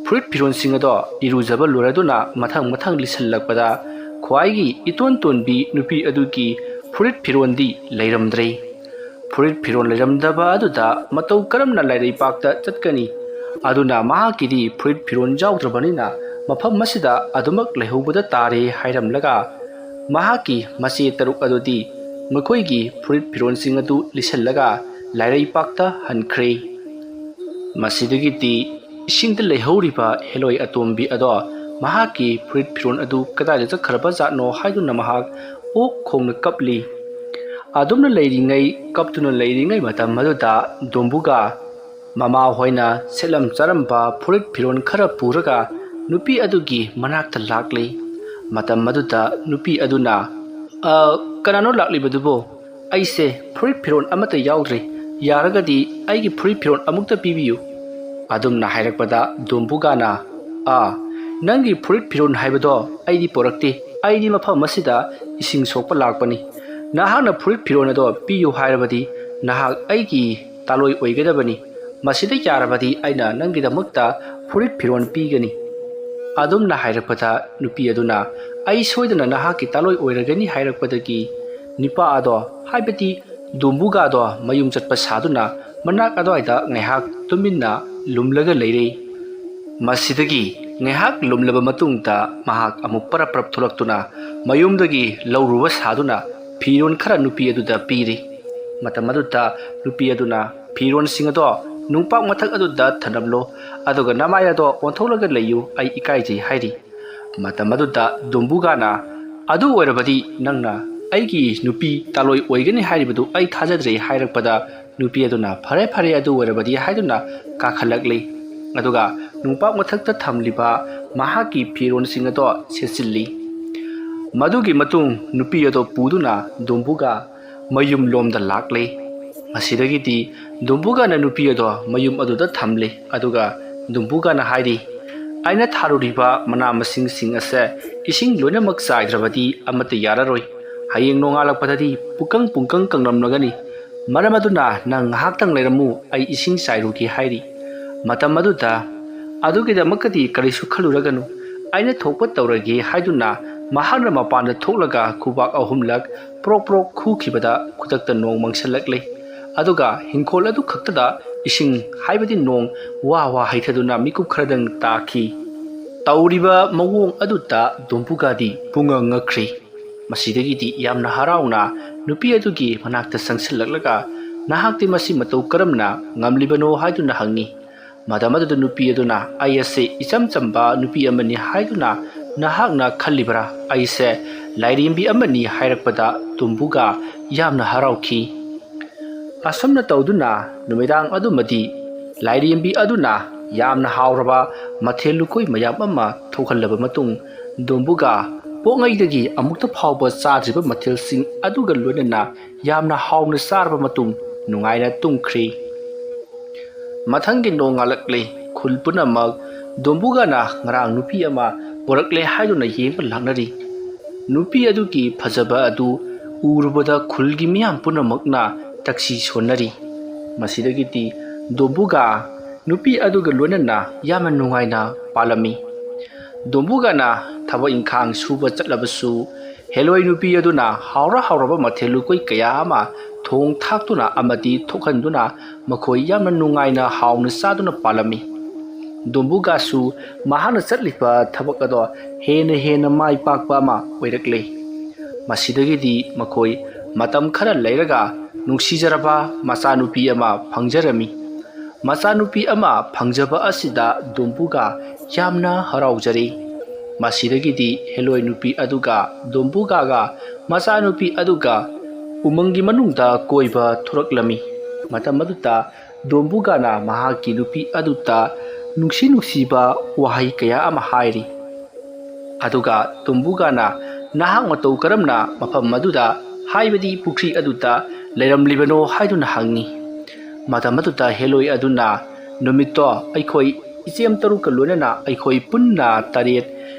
ꯐꯨꯔꯤꯠ ꯐꯤꯔꯣꯜꯁꯤꯡ ꯑꯗꯣ ꯏꯔꯨꯖꯕ ꯂꯣꯏꯔꯗꯨꯅ ꯃꯊꯪ ꯃꯊꯪ ꯂꯤꯠꯁꯤꯜꯂꯛꯄꯗ ꯈ꯭ꯋꯥꯏꯒꯤ ꯏꯇꯣꯟ ꯇꯣꯟꯕꯤ ꯅꯨꯄꯤ ꯑꯗꯨꯒꯤ ꯐꯨꯔꯤꯠ ꯐꯤꯔꯣꯜꯗꯤ ꯂꯩꯔꯝꯗ꯭ꯔꯦ꯫ ꯐꯨꯔꯤꯠ ꯐꯤꯔꯣꯜ ꯂꯩꯔꯝꯗꯕ ꯑꯗꯨꯗ ꯃꯇꯧ ꯀꯔꯝꯅ ꯂꯥꯏꯔꯩꯄꯥꯛꯇ ꯆꯠꯀꯅꯤ? ꯑꯗꯨꯅ ꯃꯍꯥꯛꯀꯤꯗꯤ ꯐꯨꯔꯤꯠ ꯐꯤꯔꯣꯜ ꯌꯥꯎꯗ꯭ꯔꯕꯅꯤꯅ ꯃꯐꯝ ꯑꯁꯤꯗ ꯑꯗꯨꯃꯛ ꯂꯩꯍꯧꯕꯗ ꯇꯥꯔꯦ ꯍꯥꯏꯔꯝꯂꯒ ꯃꯍꯥꯛꯀꯤ ꯃꯆꯦ ꯇꯔꯨꯛ ꯑꯗꯨꯗꯤ ꯃꯈꯣꯏꯒꯤ ꯐꯨꯔꯤꯠ ꯐꯤꯔꯣꯜꯁꯤꯡ ꯑꯗꯨ ꯂꯤꯠꯁꯤꯜꯂꯒ ꯂꯥꯏꯔꯩꯄꯥꯛꯇ ꯍꯟꯈ꯭ꯔꯦ꯫ ꯃꯁꯤꯗꯒꯤꯗꯤ ꯏꯁꯤꯡꯗ ꯂꯩꯍꯧꯔꯤꯕ ꯍꯦꯂꯣꯏ ꯑꯇꯣꯝꯕꯤ ꯑꯗꯣ ꯃꯍꯥꯛꯀꯤ ꯐꯨꯔꯤꯠ ꯐꯤꯔꯣꯜ ꯑꯗꯨ ꯀꯗꯥꯏꯗ ꯆꯠꯈ꯭ꯔꯕ ꯖꯥꯠꯅꯣ ꯍꯥꯏꯗꯨꯅ ꯃꯍꯥꯛ ꯑꯣꯛ ꯈꯣꯡꯅ ꯀꯞꯂꯤ꯫ ꯑꯗꯨꯝꯅ ꯂꯩꯔꯤꯉꯩ, ꯀꯞꯇꯨꯅ ꯂꯩꯔꯤꯉꯩ ꯃꯇꯝ ꯑꯗꯨꯗ ꯗꯣꯝꯕꯨꯒ ꯃꯃꯥ ꯍꯣꯏꯅ ꯁꯦꯠꯂꯝ ꯆꯥꯔꯝꯕ ꯐꯨꯔꯤꯠ ꯐꯤꯔꯣꯜ ꯈꯔ ꯄꯨꯔꯒ ꯅꯨꯄꯤ ꯑꯗꯨꯒꯤ ꯃꯅꯥꯛꯇ ꯂꯥꯛꯂꯤ꯫ ꯃꯇꯝ ꯑꯗꯨꯗ ꯅꯨꯄꯤ ꯑꯗꯨꯅ, "ꯑ, ꯀꯅꯥꯅꯣ ꯂꯥꯛꯂꯤꯕꯗꯨꯕꯣ? ꯑꯩꯁꯦ ꯐꯨꯔꯤꯠ ꯐꯤꯔꯣꯜ ꯑꯃꯠꯇ ꯌꯥꯎꯗ꯭ꯔꯦ꯫ ꯌꯥꯔꯒꯗꯤ ꯑꯩꯒꯤ ꯐꯨꯔꯤꯠ ꯐꯤꯔꯣꯜ ꯑꯃꯨꯛꯇ ꯄꯤꯕꯤꯌꯨ"꯫ ꯑꯗꯨꯝꯅ ꯍꯥꯏꯔꯛꯄꯗ ꯗꯣꯝꯕꯨꯒꯥꯅ, "ꯑꯥ, ꯅꯪꯒꯤ ꯐꯨꯔꯤꯠ ꯐꯤꯔꯣꯜ ꯍꯥꯏꯕꯗꯣ ꯑꯩꯗꯤ ꯄꯨꯔꯛꯇꯦ꯫ ꯑꯩꯗꯤ ꯃꯐꯝ ꯑꯁꯤꯗ ꯏꯁꯤꯡ ꯁꯣꯛꯄ ꯂꯥꯛꯄꯅꯤ꯫ ꯅꯍꯥꯛꯅ ꯐꯨꯔꯤꯠ ꯐꯤꯔꯣꯜ ꯑꯗꯣ ꯄꯤꯌꯨ ꯍꯥꯏꯔꯕꯗꯤ ꯅꯍꯥꯛ ꯑꯩꯒꯤ ꯇꯥꯂꯣꯏ ꯑꯣꯏꯒꯗꯕꯅꯤ꯫ ꯃꯁꯤꯗ ꯌꯥꯔꯕꯗꯤ ꯑꯩꯅ ꯅꯪꯒꯤꯗꯃꯛꯇ ꯐꯨꯔꯤꯠ ꯐꯤꯔꯣꯜ ꯄꯤꯒꯅꯤ"꯫ ꯑꯗꯨꯝꯅ ꯍꯥꯏꯔꯛꯄꯗ ꯅꯨꯄꯤ ꯑꯗꯨꯅ, "ꯑꯩ ꯁꯣꯏꯗꯅ ꯅꯍꯥꯛꯀꯤ ꯇꯥꯂꯣꯏ ꯑꯣꯏꯔꯒꯅꯤ" ꯍꯥꯏꯔꯛꯄꯗꯒꯤ ꯅꯤꯄꯥ ꯑꯗꯣ, ꯍꯥꯏꯕꯗꯤ ꯗꯣꯝꯕꯨꯒꯥꯗꯣ ꯃꯌꯨꯝ ꯆꯠꯄ ꯁꯥꯗꯨꯅ ꯃꯅꯥꯛ ꯑꯗꯨꯋꯥꯏꯗ ꯉꯥꯏꯍꯥꯛ ꯇꯨꯃꯤꯟꯅ ꯂꯨꯝꯂꯒ ꯂꯩꯔꯦ꯫ ꯃꯁꯤꯗꯒꯤ ꯉꯥꯏꯍꯥꯛ ꯂꯨꯝꯂꯕ ꯃꯇꯨꯡꯗ ꯃꯍꯥꯛ ꯑꯃꯨꯛ ꯄꯔꯞ ꯄꯔꯞ ꯊꯣꯛꯂꯛꯇꯨꯅ ꯃꯌꯨꯝꯗꯒꯤ ꯂꯧꯔꯨꯕ ꯁꯥꯗꯨꯅ ꯐꯤꯔꯣꯜ ꯈꯔ ꯅꯨꯄꯤ ꯑꯗꯨꯗ ꯄꯤꯔꯤ꯫ ꯃꯇꯝ ꯑꯗꯨꯗ ꯅꯨꯄꯤ ꯑꯗꯨꯅ, "ꯐꯤꯔꯣꯜꯁꯤꯡ ꯑꯗꯣ ꯅꯨꯡꯄꯥꯛ ꯃꯊꯛ ꯑꯗꯨꯗ ꯊꯅꯝꯂꯣ, ꯑꯗꯨꯒ ꯅꯃꯥꯏ ꯑꯗꯣ ꯑꯣꯟꯊꯣꯛꯂꯒ ꯂꯩꯌꯨ, ꯑꯩ ꯏꯀꯥꯏꯖꯩ" ꯍꯥꯏꯔꯤ꯫ ꯃꯇꯝ ꯑꯗꯨꯗ ꯗꯣꯝꯕꯨꯒꯥꯅ, "ꯑꯗꯨ ꯑꯣꯏꯔꯕꯗꯤ ꯅꯪꯅ ꯑꯩꯒꯤ ꯅꯨꯄꯤ ꯇꯥꯂꯣꯏ ꯑꯣꯏꯒꯅꯤ ꯍꯥꯏꯔꯤꯕꯗꯨ ꯑꯩ ꯊꯥꯖꯗ꯭ꯔꯦ" ꯍꯥꯏꯔꯛꯄꯗ ꯅꯨꯄꯤ ꯑꯗꯨꯅ, "ꯐꯔꯦ, ꯐꯔꯦ, ꯑꯗꯨ ꯑꯣꯏꯔꯕꯗꯤ" ꯍꯥꯏꯗꯨꯅ ꯀꯥꯈꯠꯂꯛꯂꯤ꯫ ꯑꯗꯨꯒ ꯅꯨꯡꯄꯥꯛ ꯃꯊꯛꯇ ꯊꯝꯂꯤꯕ ꯃꯍꯥꯛꯀꯤ ꯐꯤꯔꯣꯜꯁꯤꯡ ꯑꯗꯣ ꯁꯦꯠꯆꯤꯜꯂꯤ꯫ ꯃꯗꯨꯒꯤ ꯃꯇꯨꯡ ꯅꯨꯄꯤ ꯑꯗꯣ ꯄꯨꯗꯨꯅ ꯗꯣꯝꯕꯨꯒꯥ ꯃꯌꯨꯝ ꯂꯣꯝꯗ ꯂꯥꯛꯂꯤ꯫ ꯃꯁꯤꯗꯒꯤꯗꯤ ꯗꯣꯝꯕꯨꯒꯥꯅ ꯅꯨꯄꯤ ꯑꯗꯣ ꯃꯌꯨꯝ ꯑꯗꯨꯗ ꯊꯝꯂꯤ꯫ ꯑꯗꯨꯒ ꯗꯣꯝꯕꯨꯒꯥꯅ ꯍꯥꯏꯔꯤ, "ꯑꯩꯅ ꯊꯥꯔꯨꯔꯤꯕ ꯃꯅꯥ ꯃꯁꯤꯡꯁꯤꯡ ꯑꯁꯦ ꯏꯁꯤꯡ ꯂꯣꯏꯅꯃꯛ ꯆꯥꯏꯗ꯭ꯔꯕꯗꯤ ꯑꯃꯠꯇ ꯌꯥꯔꯔꯣꯏ꯫ ꯍꯌꯦꯡ ꯅꯣꯡꯉꯥꯜꯂꯛꯄꯗꯗꯤ ꯄꯨꯡꯀꯪ ꯄꯨꯡꯀꯪ ꯀꯪꯂꯝꯂꯒꯅꯤ꯫ ꯃꯔꯝ ꯑꯗꯨꯅ ꯅꯪ ꯉꯥꯏꯍꯥꯛꯇꯪ ꯂꯩꯔꯝꯃꯨ, ꯑꯩ ꯏꯁꯤꯡ ꯆꯥꯏꯔꯨꯒꯦ" ꯍꯥꯏꯔꯤ꯫ ꯃꯇꯝ ꯑꯗꯨꯗ, "ꯑꯗꯨꯒꯤꯗꯃꯛꯇꯗꯤ ꯀꯔꯤꯁꯨ ꯈꯜꯂꯨꯔꯒꯅꯨ, ꯑꯩꯅ ꯊꯣꯛꯄ ꯇꯧꯔꯒꯦ" ꯍꯥꯏꯗꯨꯅ ꯃꯍꯥꯛꯅ ꯃꯄꯥꯟꯗ ꯊꯣꯛꯂꯒ ꯈꯨꯕꯥꯛ ꯑꯍꯨꯝꯂꯛ ꯄ꯭ꯔꯣꯛ ꯄ꯭ꯔꯣꯛ ꯈꯨꯈꯤꯕꯗ ꯈꯨꯗꯛꯇ ꯅꯣꯡ ꯃꯪꯁꯤꯜꯂꯛꯂꯦ꯫ ꯑꯗꯨꯒ ꯍꯤꯡꯈꯣꯜ ꯑꯗꯨ ꯈꯛꯇꯗ ꯏꯁꯤꯡ, ꯍꯥꯏꯕꯗꯤ ꯅꯣꯡ, ꯋꯥ ꯋꯥ ꯍꯩꯊꯗꯨꯅ ꯃꯤꯀꯨꯞ ꯈꯔꯗꯪ ꯇꯥꯈꯤ꯫ ꯇꯧꯔꯤꯕ ꯃꯑꯣꯡ ꯑꯗꯨꯗ ꯗꯣꯝꯕꯨꯒꯥꯗꯤ ꯄꯨꯡꯉꯛ ꯉꯛꯈ꯭ꯔꯤ꯫ ꯃꯁꯤꯗꯒꯤꯗꯤ ꯌꯥꯝꯅ ꯍꯔꯥꯎꯅ ꯅꯨꯄꯤ ꯑꯗꯨꯒꯤ ꯃꯅꯥꯛꯇ ꯆꯪꯁꯤꯜꯂꯛꯂꯒ "ꯅꯍꯥꯛꯇꯤ ꯃꯁꯤ ꯃꯇꯧ ꯀꯔꯝꯅ ꯉꯝꯂꯤꯕꯅꯣ?" ꯍꯥꯏꯗꯨꯅ ꯍꯪꯉꯤ꯫ ꯃꯇꯝ ꯑꯗꯨꯗ ꯅꯨꯄꯤ ꯑꯗꯨꯅ, "ꯑꯩ ꯑꯁꯤ ꯏꯆꯝ ꯆꯝꯕ ꯅꯨꯄꯤ ꯑꯃꯅꯤ ꯍꯥꯏꯗꯨꯅ ꯅꯍꯥꯛꯅ ꯈꯜꯂꯤꯕꯔꯥ? ꯑꯩꯁꯦ ꯂꯥꯏꯔꯦꯝꯕꯤ ꯑꯃꯅꯤ" ꯍꯥꯏꯔꯛꯄꯗ ꯗꯣꯝꯕꯨꯒ ꯌꯥꯝꯅ ꯍꯔꯥꯎꯈꯤ꯫ ꯑꯁꯨꯝꯅ ꯇꯧꯗꯨꯅ ꯅꯨꯃꯤꯗꯥꯡ ꯑꯗꯨꯃꯗꯤ ꯂꯥꯏꯔꯦꯝꯕꯤ ꯑꯗꯨꯅ ꯌꯥꯝꯅ ꯍꯥꯎꯔꯕ ꯃꯊꯦꯜ ꯂꯨꯀꯣꯏ ꯃꯌꯥꯝ ꯑꯃ ꯊꯣꯛꯍꯜꯂꯕ ꯃꯇꯨꯡ, ꯗꯣꯝꯕꯨꯒ ꯄꯣꯛꯉꯩꯗꯒꯤ ꯑꯃꯨꯛꯇ ꯐꯥꯎꯕ ꯆꯥꯗ꯭ꯔꯤꯕ ꯃꯊꯦꯜꯁꯤꯡ ꯑꯗꯨꯒ ꯂꯣꯏꯅꯅ ꯌꯥꯝꯅ ꯍꯥꯎꯅ ꯆꯥꯔꯕ ꯃꯇꯨꯡ ꯅꯨꯡꯉꯥꯏꯅ ꯇꯨꯝꯈ꯭ꯔꯤ꯫ ꯃꯊꯪꯒꯤ ꯅꯣꯡꯉꯥꯜꯂꯛꯂꯦ꯫ ꯈꯨꯜ ꯄꯨꯝꯅꯃꯛ ꯗꯣꯝꯕꯨꯒꯅ ꯉꯔꯥꯡ ꯅꯨꯄꯤ ꯑꯃ ꯄꯨꯔꯛꯂꯦ ꯍꯥꯏꯗꯨꯅ ꯌꯦꯡꯕ ꯂꯥꯛꯅꯔꯤ꯫ ꯅꯨꯄꯤ ꯑꯗꯨꯒꯤ ꯐꯖꯕ ꯑꯗꯨ ꯎꯔꯨꯕꯗ ꯈꯨꯜꯒꯤ ꯃꯤꯌꯥꯝ ꯄꯨꯝꯅꯃꯛꯅ ꯇꯛꯁꯤ ꯁꯣꯟꯅꯔꯤ꯫ ꯃꯁꯤꯗꯒꯤꯗꯤ ꯗꯣꯝꯕꯨꯒ ꯅꯨꯄꯤ ꯑꯗꯨꯒ ꯂꯣꯏꯅꯅ ꯌꯥꯝꯅ ꯅꯨꯡꯉꯥꯏꯅ ꯄꯥꯜꯂꯝꯃꯤ꯫ ꯗꯣꯝꯕꯨꯒꯅ ꯊꯕꯛ ꯏꯪꯈꯥꯡ ꯁꯨꯕ ꯆꯠꯂꯕꯁꯨ, ꯍꯦꯂꯣꯏ ꯅꯨꯄꯤ ꯑꯗꯨꯅ ꯍꯥꯎꯔ ꯍꯥꯎꯔꯕ ꯃꯊꯦꯜ ꯂꯨꯀꯣꯏ ꯀꯌꯥ ꯑꯃ ꯊꯣꯡ ꯊꯥꯛꯇꯨꯅ ꯑꯃꯗꯤ ꯊꯣꯛꯍꯟꯗꯨꯅ ꯃꯈꯣꯏ ꯌꯥꯝꯅ ꯅꯨꯡꯉꯥꯏꯅ ꯍꯥꯎꯅ ꯆꯥꯗꯨꯅ ꯄꯥꯜꯂꯝꯃꯤ꯫ ꯗꯣꯝꯕꯨꯒꯥꯁꯨ ꯃꯍꯥꯛꯅ ꯆꯠꯂꯤꯕ ꯊꯕꯛ ꯑꯗꯣ ꯍꯦꯟꯅ ꯍꯦꯟꯅ ꯃꯥꯏ ꯄꯥꯛꯄ ꯑꯃ ꯑꯣꯏꯔꯛꯂꯦ꯫ ꯃꯁꯤꯗꯒꯤꯗꯤ ꯃꯈꯣꯏ ꯃꯇꯝ ꯈꯔ ꯂꯩꯔꯒ ꯅꯨꯡꯁꯤꯖꯔꯕ ꯃꯆꯥꯅꯨꯄꯤ ꯑꯃ ꯐꯪꯖꯔꯝꯃꯤ꯫ ꯃꯆꯥꯅꯨꯄꯤ ꯑꯃ ꯐꯪꯖꯕ ꯑꯁꯤꯗ ꯗꯣꯝꯕꯨꯒ ꯌꯥꯝꯅ ꯍꯔꯥꯎꯖꯔꯤ꯫ ꯃꯁꯤꯗꯒꯤꯗꯤ ꯍꯦꯂꯣꯏ ꯅꯨꯄꯤ ꯑꯗꯨꯒ ꯗꯣꯝꯕꯨꯒꯥꯒ ꯃꯆꯥꯅꯨꯄꯤ ꯑꯗꯨꯒ ꯎꯃꯪꯒꯤ ꯃꯅꯨꯡꯗ ꯀꯣꯏꯕ ꯊꯣꯔꯛꯂꯝꯃꯤ꯫ ꯃꯇꯝ ꯑꯗꯨꯗ ꯗꯣꯝꯕꯨꯒꯥꯅ ꯃꯍꯥꯛꯀꯤ ꯅꯨꯄꯤ ꯑꯗꯨꯗ ꯅꯨꯡꯁꯤ ꯅꯨꯡꯁꯤꯕ ꯋꯥꯍꯩ ꯀꯌꯥ ꯑꯃ ꯍꯥꯏꯔꯤ꯫ ꯑꯗꯨꯒ ꯗꯣꯝꯕꯨꯒꯥꯅ, "ꯅꯍꯥꯛ ꯃꯇꯧ ꯀꯔꯝꯅ ꯃꯐꯝ ꯑꯗꯨꯗ, ꯍꯥꯏꯕꯗꯤ ꯄꯨꯈ꯭ꯔꯤ ꯑꯗꯨꯗ ꯂꯩꯔꯝꯂꯤꯕꯅꯣ?" ꯍꯥꯏꯗꯨꯅ ꯍꯪꯉꯤ꯫ ꯃꯇꯝ ꯑꯗꯨꯗ ꯍꯦꯂꯣꯏ ꯑꯗꯨꯅ, "ꯅꯨꯃꯤꯠꯇꯣ ꯑꯩꯈꯣꯏ ꯏꯆꯦꯝ ꯇꯔꯨꯛꯀ ꯂꯣꯏꯅꯅ ꯑꯩꯈꯣꯏ ꯄꯨꯟꯅ ꯇꯔꯦꯠ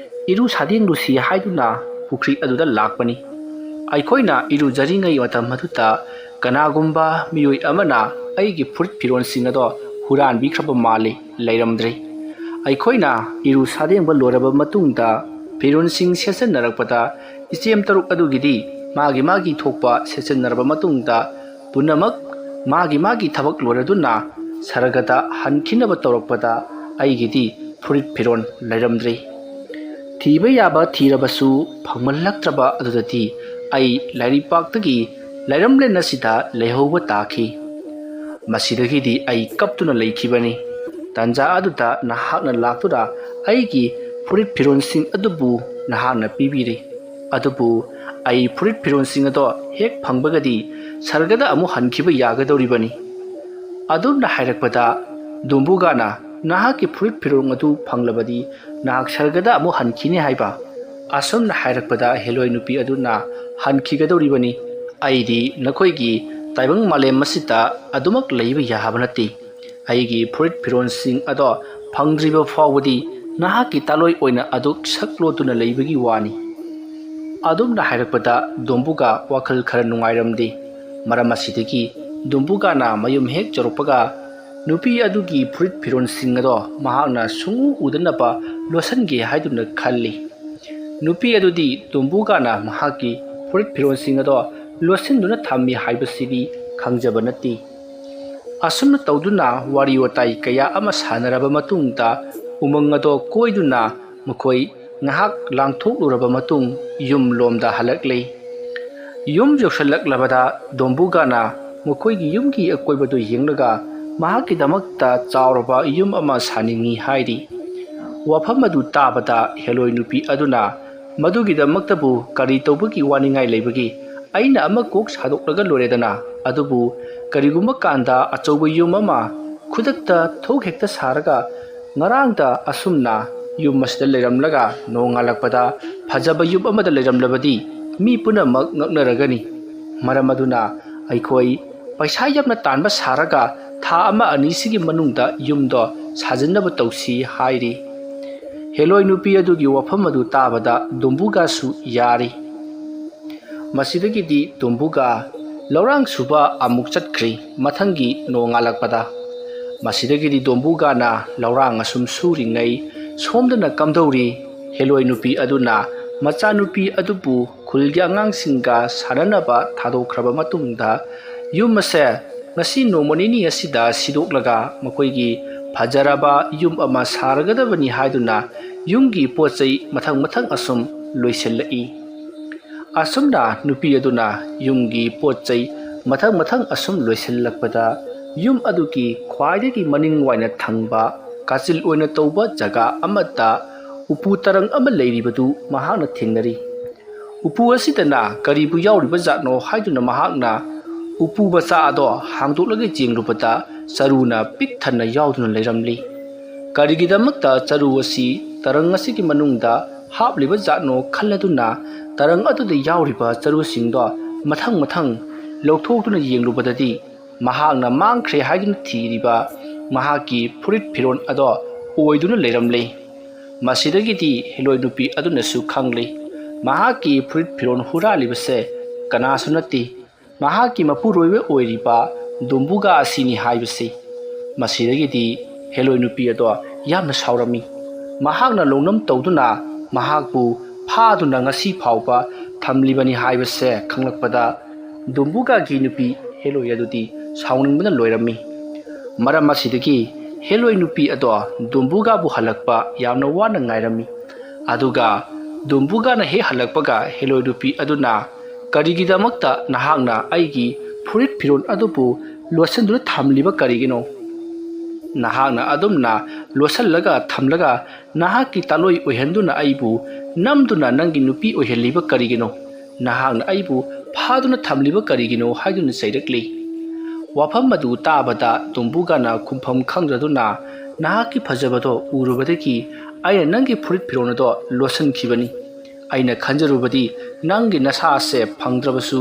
ꯏꯔꯨ ꯁꯥꯗꯦꯡꯂꯨꯁꯤ ꯍꯥꯏꯗꯨꯅ ꯄꯨꯈ꯭ꯔꯤ ꯑꯗꯨꯗ ꯂꯥꯛꯄꯅꯤ꯫ ꯑꯩꯈꯣꯏꯅ ꯏꯔꯨꯖꯔꯤꯉꯩ ꯃꯇꯝ ꯑꯗꯨꯗ ꯀꯅꯥꯒꯨꯝꯕ ꯃꯤꯑꯣꯏ ꯑꯃꯅ ꯑꯩꯒꯤ ꯐꯨꯔꯤꯠ ꯐꯤꯔꯣꯜꯁꯤꯡ ꯑꯗꯣ ꯍꯨꯔꯥꯟꯕꯤꯈ꯭ꯔꯕ ꯃꯥꯜꯂꯤ, ꯂꯩꯔꯝꯗ꯭ꯔꯦ꯫ ꯑꯩꯈꯣꯏꯅ ꯏꯔꯨ ꯁꯥꯗꯦꯡꯕ ꯂꯣꯏꯔꯕ ꯃꯇꯨꯡꯗ ꯐꯤꯔꯣꯜꯁꯤꯡ ꯁꯦꯠꯆꯟꯅꯔꯛꯄꯗ ꯏꯆꯦꯝ ꯇꯔꯨꯛ ꯑꯗꯨꯒꯤꯗꯤ ꯃꯥꯒꯤ ꯃꯥꯒꯤ ꯊꯣꯛꯄ ꯁꯦꯠꯆꯟꯅꯔꯕ ꯃꯇꯨꯡꯗ ꯄꯨꯝꯅꯃꯛ ꯃꯥꯒꯤ ꯃꯥꯒꯤ ꯊꯕꯛ ꯂꯣꯏꯔꯗꯨꯅ ꯁꯔꯒꯗ ꯍꯟꯈꯤꯅꯕ ꯇꯧꯔꯛꯄꯗ ꯑꯩꯒꯤꯗꯤ ꯐꯨꯔꯤꯠ ꯐꯤꯔꯣꯜ ꯂꯩꯔꯝꯗ꯭ꯔꯦ꯫ ꯊꯤꯕ ꯌꯥꯕ ꯊꯤꯔꯕꯁꯨ ꯐꯪꯃꯜꯂꯛꯇ꯭ꯔꯕ ꯑꯗꯨꯗꯗꯤ ꯑꯩ ꯂꯥꯏꯔꯤꯛꯄꯥꯛꯇꯒꯤ ꯂꯩꯔꯝꯂꯦꯟ ꯑꯁꯤꯗ ꯂꯩꯍꯧꯕ ꯇꯥꯈꯤ꯫ ꯃꯁꯤꯗꯒꯤꯗꯤ ꯑꯩ ꯀꯞꯇꯨꯅ ꯂꯩꯈꯤꯕꯅꯤ꯫ ꯇꯥꯟꯖꯥ ꯑꯗꯨꯗ ꯅꯍꯥꯛꯅ ꯂꯥꯛꯇꯨꯅ ꯑꯩꯒꯤ ꯐꯨꯔꯤꯠ ꯐꯤꯔꯣꯜꯁꯤꯡ ꯑꯗꯨꯕꯨ ꯅꯍꯥꯛꯅ ꯄꯤꯕꯤꯔꯦ꯫ ꯑꯗꯨꯕꯨ ꯑꯩ ꯐꯨꯔꯤꯠ ꯐꯤꯔꯣꯜꯁꯤꯡ ꯑꯗꯣ ꯍꯦꯛ ꯐꯪꯕꯒꯗꯤ ꯁꯔꯒꯗ ꯑꯃꯨꯛ ꯍꯟꯈꯤꯕ ꯌꯥꯒꯗꯧꯔꯤꯕꯅꯤ꯫ ꯑꯗꯨꯝꯅ ꯍꯥꯏꯔꯛꯄꯗ ꯗꯣꯝꯕꯨꯒꯥꯅ, "ꯅꯍꯥꯛꯀꯤ ꯐꯨꯔꯤꯠ ꯐꯤꯔꯣꯜ ꯑꯗꯨ ꯐꯪꯂꯕꯗꯤ ꯅꯍꯥꯛ ꯁꯔꯒꯗ ꯑꯃꯨꯛ ꯍꯟꯈꯤꯅꯤ ꯍꯥꯏꯕ?" ꯑꯁꯨꯝꯅ ꯍꯥꯏꯔꯛꯄꯗ ꯍꯦꯂꯣꯏ ꯅꯨꯄꯤ ꯑꯗꯨꯅ, "ꯍꯟꯈꯤꯒꯗꯧꯔꯤꯕꯅꯤ꯫ ꯑꯩꯗꯤ ꯅꯈꯣꯏꯒꯤ ꯇꯥꯏꯕꯪ ꯃꯥꯂꯦꯝ ꯑꯁꯤꯗ ꯑꯗꯨꯃꯛ ꯂꯩꯕ ꯌꯥꯕ ꯅꯠꯇꯦ꯫ ꯑꯩꯒꯤ ꯐꯨꯔꯤꯠ ꯐꯤꯔꯣꯜꯁꯤꯡ ꯑꯗꯣ ꯐꯪꯗ꯭ꯔꯤꯕ ꯐꯥꯎꯕꯗꯤ ꯅꯍꯥꯛꯀꯤ ꯇꯥꯂꯣꯏ ꯑꯣꯏꯅ ꯑꯗꯨꯛ ꯁꯛ ꯂꯣꯠꯇꯨꯅ ꯂꯩꯕꯒꯤ ꯋꯥꯅꯤ"꯫ ꯑꯗꯨꯝꯅ ꯍꯥꯏꯔꯛꯄꯗ ꯗꯣꯝꯕꯨꯒꯥ ꯋꯥꯈꯜ ꯈꯔ ꯅꯨꯡꯉꯥꯏꯔꯝꯗꯦ꯫ ꯃꯔꯝ ꯑꯁꯤꯗꯒꯤ ꯗꯣꯝꯕꯨꯒꯥꯅ ꯃꯌꯨꯝ ꯍꯦꯛ ꯌꯧꯔꯛꯄꯒ ꯅꯨꯄꯤ ꯑꯗꯨꯒꯤ ꯐꯨꯔꯤꯠ ꯐꯤꯔꯣꯜꯁꯤꯡ ꯑꯗꯣ ꯃꯍꯥꯛꯅ ꯁꯨꯡꯎ ꯎꯗꯅꯕ ꯂꯣꯠꯁꯤꯟꯒꯦ ꯍꯥꯏꯗꯨꯅ ꯈꯜꯂꯤ꯫ ꯅꯨꯄꯤ ꯑꯗꯨꯗꯤ ꯗꯣꯝꯕꯨꯒꯥꯅ ꯃꯍꯥꯛꯀꯤ ꯐꯨꯔꯤꯠ ꯐꯤꯔꯣꯜꯁꯤꯡ ꯑꯗꯣ ꯂꯣꯠꯁꯤꯟꯗꯨꯅ ꯊꯝꯃꯤ ꯍꯥꯏꯕꯁꯤꯗꯤ ꯈꯪꯖꯕ ꯅꯠꯇꯦ꯫ ꯑꯁꯨꯝꯅ ꯇꯧꯗꯨꯅ ꯋꯥꯔꯤ ꯋꯥꯇꯥꯏ ꯀꯌꯥ ꯑꯃ ꯁꯥꯟꯅꯔꯕ ꯃꯇꯨꯡꯗ ꯎꯃꯪ ꯑꯗꯣ ꯀꯣꯏꯗꯨꯅ ꯃꯈꯣꯏ ꯉꯥꯏꯍꯥꯛ ꯂꯥꯡꯊꯣꯛꯂꯨꯔꯕ ꯃꯇꯨꯡ ꯌꯨꯝ ꯂꯣꯝꯗ ꯍꯜꯂꯛꯂꯦ꯫ ꯌꯨꯝ ꯌꯧꯁꯤꯜꯂꯛꯂꯕꯗ ꯗꯣꯝꯕꯨꯒꯥꯅ ꯃꯈꯣꯏꯒꯤ ꯌꯨꯝꯒꯤ ꯑꯀꯣꯏꯕꯗꯨ ꯌꯦꯡꯂꯒ ꯃꯍꯥꯛꯀꯤꯗꯃꯛꯇ ꯆꯥꯎꯔꯕ ꯌꯨꯝ ꯑꯃ ꯁꯥꯅꯤꯡꯏ ꯍꯥꯏꯔꯤ꯫ ꯋꯥꯐꯝ ꯑꯗꯨ ꯇꯥꯕꯗ ꯍꯦꯂꯣꯏ ꯅꯨꯄꯤ ꯑꯗꯨꯅ, "ꯃꯗꯨꯒꯤꯗꯃꯛꯇꯕꯨ ꯀꯔꯤ ꯇꯧꯕꯒꯤ ꯋꯥꯅꯤꯡꯉꯥꯏ ꯂꯩꯕꯒꯦ? ꯑꯩꯅ ꯑꯃ ꯀꯣꯛ ꯁꯥꯗꯣꯛꯂꯒ ꯂꯣꯏꯔꯦꯗꯅ꯫ ꯑꯗꯨꯕꯨ ꯀꯔꯤꯒꯨꯝꯕ ꯀꯥꯟꯗ ꯑꯆꯧꯕ ꯌꯨꯝ ꯑꯃ ꯈꯨꯗꯛꯇ ꯊꯣꯛ ꯍꯦꯛꯇ ꯁꯥꯔꯒ ꯉꯔꯥꯡꯗ ꯑꯁꯨꯝꯅ ꯌꯨꯝ ꯑꯁꯤꯗ ꯂꯩꯔꯝꯂꯒ ꯅꯣꯡꯉꯥꯜꯂꯛꯄꯗ ꯐꯖꯕ ꯌꯨꯝ ꯑꯃꯗ ꯂꯩꯔꯝꯂꯕꯗꯤ ꯃꯤ ꯄꯨꯝꯅꯃꯛ ꯉꯛꯅꯔꯒꯅꯤ꯫ ꯃꯔꯝ ꯑꯗꯨꯅ ꯑꯩꯈꯣꯏ ꯄꯩꯁꯥ ꯌꯥꯝꯅ ꯇꯥꯟꯕ ꯁꯥꯔꯒ ꯊꯥ ꯑꯃ ꯑꯅꯤꯁꯤꯒꯤ ꯃꯅꯨꯡꯗ ꯌꯨꯝꯗꯣ ꯁꯥꯖꯤꯟꯅꯕ ꯇꯧꯁꯤ" ꯍꯥꯏꯔꯤ꯫ ꯍꯦꯂꯣꯏ ꯅꯨꯄꯤ ꯑꯗꯨꯒꯤ ꯋꯥꯐꯝ ꯑꯗꯨ ꯇꯥꯕꯗ ꯗꯣꯝꯕꯨꯒꯥꯁꯨ ꯌꯥꯔꯤ꯫ ꯃꯁꯤꯗꯒꯤꯗꯤ ꯗꯣꯝꯕꯨꯒꯥ ꯂꯧꯔꯥꯡ ꯁꯨꯕ ꯑꯃꯨꯛ ꯆꯠꯈ꯭ꯔꯤ꯫ ꯃꯊꯪꯒꯤ ꯅꯣꯡꯉꯥꯜꯂꯛꯄꯗ ꯃꯁꯤꯗꯒꯤꯗꯤ ꯗꯣꯝꯕꯨꯒꯥꯅ ꯂꯧꯔꯥꯡ ꯑꯁꯨꯝ ꯁꯨꯔꯤꯉꯩ ꯁꯣꯝꯗꯅ ꯀꯝꯗꯧꯔꯤ꯫ ꯍꯦꯂꯣꯏ ꯅꯨꯄꯤ ꯑꯗꯨꯅ ꯃꯆꯥꯅꯨꯄꯤ ꯑꯗꯨꯕꯨ ꯈꯨꯜꯒꯤ ꯑꯉꯥꯡꯁꯤꯡꯒ ꯁꯥꯟꯅꯅꯕ ꯊꯥꯗꯣꯛꯈ꯭ꯔꯕ ꯃꯇꯨꯡꯗ ꯌꯨꯝ ꯑꯁꯦ ꯉꯁꯤ ꯅꯣꯡꯃ ꯅꯤꯅꯤ ꯑꯁꯤꯗ ꯁꯤꯗꯣꯛꯂꯒ ꯃꯈꯣꯏꯒꯤ ꯐꯖꯔꯕ ꯌꯨꯝ ꯑꯃ ꯁꯥꯔꯒꯗꯕꯅꯤ ꯍꯥꯏꯗꯨꯅ ꯌꯨꯝꯒꯤ ꯄꯣꯠ ꯆꯩ ꯃꯊꯪ ꯃꯊꯪ ꯑꯁꯨꯝ ꯂꯣꯏꯁꯤꯜꯂꯛꯏ꯫ ꯑꯁꯨꯝꯅ ꯅꯨꯄꯤ ꯑꯗꯨꯅ ꯌꯨꯝꯒꯤ ꯄꯣꯠ ꯆꯩ ꯃꯊꯪ ꯃꯊꯪ ꯑꯁꯨꯝ ꯂꯣꯏꯁꯤꯜꯂꯛꯄꯗ, ꯌꯨꯝ ꯑꯗꯨꯒꯤ ꯈ꯭ꯋꯥꯏꯗꯒꯤ ꯃꯅꯤꯡ ꯋꯥꯏꯅ ꯊꯪꯕ ꯀꯥꯆꯤꯜ ꯑꯣꯏꯅ ꯇꯧꯕ ꯖꯒꯥ ꯑꯃꯗ ꯎꯄꯨ ꯇꯔꯪ ꯑꯃ ꯂꯩꯔꯤꯕꯗꯨ ꯃꯍꯥꯛꯅ ꯊꯦꯡꯅꯔꯤ꯫ ꯎꯄꯨ ꯑꯁꯤꯗꯅ ꯀꯔꯤꯕꯨ ꯌꯥꯎꯔꯤꯕ ꯖꯥꯠꯅꯣ ꯍꯥꯏꯗꯨꯅ ꯃꯍꯥꯛꯅ ꯎꯄꯨ ꯃꯆꯥ ꯑꯗꯣ ꯍꯥꯡꯗꯣꯛꯂꯒ ꯌꯦꯡꯂꯨꯕꯗ, ꯆꯔꯨꯅ ꯄꯤꯛ ꯊꯟꯅ ꯌꯥꯎꯗꯨꯅ ꯂꯩꯔꯝꯂꯤ꯫ ꯀꯔꯤꯒꯤꯗꯃꯛꯇ ꯆꯔꯨ ꯑꯁꯤ ꯇꯔꯪ ꯑꯁꯤꯒꯤ ꯃꯅꯨꯡꯗ ꯍꯥꯞꯂꯤꯕ ꯖꯥꯠꯅꯣ ꯈꯜꯂꯗꯨꯅ, ꯇꯔꯪ ꯑꯗꯨꯗ ꯌꯥꯎꯔꯤꯕ ꯆꯔꯨꯁꯤꯡꯗꯣ ꯃꯊꯪ ꯃꯊꯪ ꯂꯧꯊꯣꯛꯇꯨꯅ ꯌꯦꯡꯂꯨꯕꯗꯗꯤ, ꯃꯍꯥꯛꯅ ꯃꯥꯡꯈ꯭ꯔꯦ ꯍꯥꯏꯗꯨꯅ ꯊꯤꯔꯤꯕ ꯃꯍꯥꯛꯀꯤ ꯐꯨꯔꯤꯠ ꯐꯤꯔꯣꯜ ꯑꯗꯣ ꯑꯣꯏꯗꯨꯅ ꯂꯩꯔꯝꯂꯦ꯫ ꯃꯁꯤꯗꯒꯤꯗꯤ ꯍꯦꯂꯣꯏ ꯅꯨꯄꯤ ꯑꯗꯨꯅꯁꯨ ꯈꯪꯂꯦ, ꯃꯍꯥꯛꯀꯤ ꯐꯨꯔꯤꯠ ꯐꯤꯔꯣꯜ ꯍꯨꯔꯥꯜꯂꯤꯕꯁꯦ ꯀꯅꯥꯁꯨ ꯅꯠꯇꯦ, ꯃꯍꯥꯛꯀꯤ ꯃꯄꯨꯔꯣꯏꯕ ꯑꯣꯏꯔꯤꯕ ꯗꯨꯝꯕꯨꯒꯥ ꯑꯁꯤꯅꯤ ꯍꯥꯏꯕꯁꯤ꯫ ꯃꯁꯤꯗꯒꯤꯗꯤ ꯍꯦꯂꯣꯏ ꯅꯨꯄꯤ ꯑꯗꯣ ꯌꯥꯝꯅ ꯁꯥꯎꯔꯝꯃꯤ꯫ ꯃꯍꯥꯛꯅ ꯂꯧꯅꯝ ꯇꯧꯗꯨꯅ ꯃꯍꯥꯛꯄꯨ ꯐꯥꯗꯨꯅ ꯉꯁꯤ ꯐꯥꯎꯕ ꯊꯝꯂꯤꯕꯅꯤ ꯍꯥꯏꯕꯁꯦ ꯈꯪꯂꯛꯄꯗ, ꯗꯨꯝꯕꯨꯒꯥꯒꯤ ꯅꯨꯄꯤ ꯍꯦꯂꯣꯏ ꯑꯗꯨꯗꯤ ꯁꯥꯎꯅꯤꯡꯕꯅ ꯂꯣꯏꯔꯝꯃꯤ꯫ ꯃꯔꯝ ꯑꯁꯤꯗꯒꯤ ꯍꯦꯂꯣꯏ ꯅꯨꯄꯤ ꯑꯗꯣ ꯗꯨꯝꯕꯨꯒꯥꯕꯨ ꯍꯜꯂꯛꯄ ꯌꯥꯝꯅ ꯋꯥꯅ ꯉꯥꯏꯔꯝꯃꯤ꯫ ꯑꯗꯨꯒ ꯗꯨꯝꯕꯨꯒꯥꯅ ꯍꯦꯛ ꯍꯜꯂꯛꯄꯒ ꯍꯦꯂꯣꯏ ꯅꯨꯄꯤ ꯑꯗꯨꯅ, "ꯀꯔꯤꯒꯤꯗꯃꯛꯇ ꯅꯍꯥꯛꯅ ꯑꯩꯒꯤ ꯐꯨꯔꯤꯠ ꯐꯤꯔꯣꯜ ꯑꯗꯨꯕꯨ ꯂꯣꯠꯁꯤꯟꯗꯨꯅ ꯊꯝꯂꯤꯕ ꯀꯔꯤꯒꯤꯅꯣ? ꯅꯍꯥꯛꯅ ꯑꯗꯨꯝꯅ ꯂꯣꯠꯁꯤꯜꯂꯒ ꯊꯝꯂꯒ ꯅꯍꯥꯛꯀꯤ ꯇꯥꯂꯣꯏ ꯑꯣꯏꯍꯟꯗꯨꯅ ꯑꯩꯕꯨ ꯅꯝꯗꯨꯅ ꯅꯪꯒꯤ ꯅꯨꯄꯤ ꯑꯣꯏꯍꯜꯂꯤꯕ ꯀꯔꯤꯒꯤꯅꯣ? ꯅꯍꯥꯛꯅ ꯑꯩꯕꯨ ꯐꯥꯗꯨꯅ ꯊꯝꯂꯤꯕ ꯀꯔꯤꯒꯤꯅꯣ?" ꯍꯥꯏꯗꯨꯅ ꯆꯩꯔꯛꯂꯤ꯫ ꯋꯥꯐꯝ ꯑꯗꯨ ꯇꯥꯕꯗ ꯗꯨꯝꯕꯨꯒꯥꯅ ꯈꯨꯝꯐꯝ ꯈꯪꯗ꯭ꯔꯗꯨꯅ, "ꯅꯍꯥꯛꯀꯤ ꯐꯖꯕꯗꯣ ꯎꯔꯨꯕꯗꯒꯤ ꯑꯩꯅ ꯅꯪꯒꯤ ꯐꯨꯔꯤꯠ ꯐꯤꯔꯣꯜ ꯑꯗꯣ ꯂꯣꯠꯁꯤꯟꯈꯤꯕꯅꯤ꯫ ꯑꯩꯅ ꯈꯟꯖꯔꯨꯕꯗꯤ ꯅꯪꯒꯤ ꯅꯁꯥꯁꯦ ꯐꯪꯗ꯭ꯔꯕꯁꯨ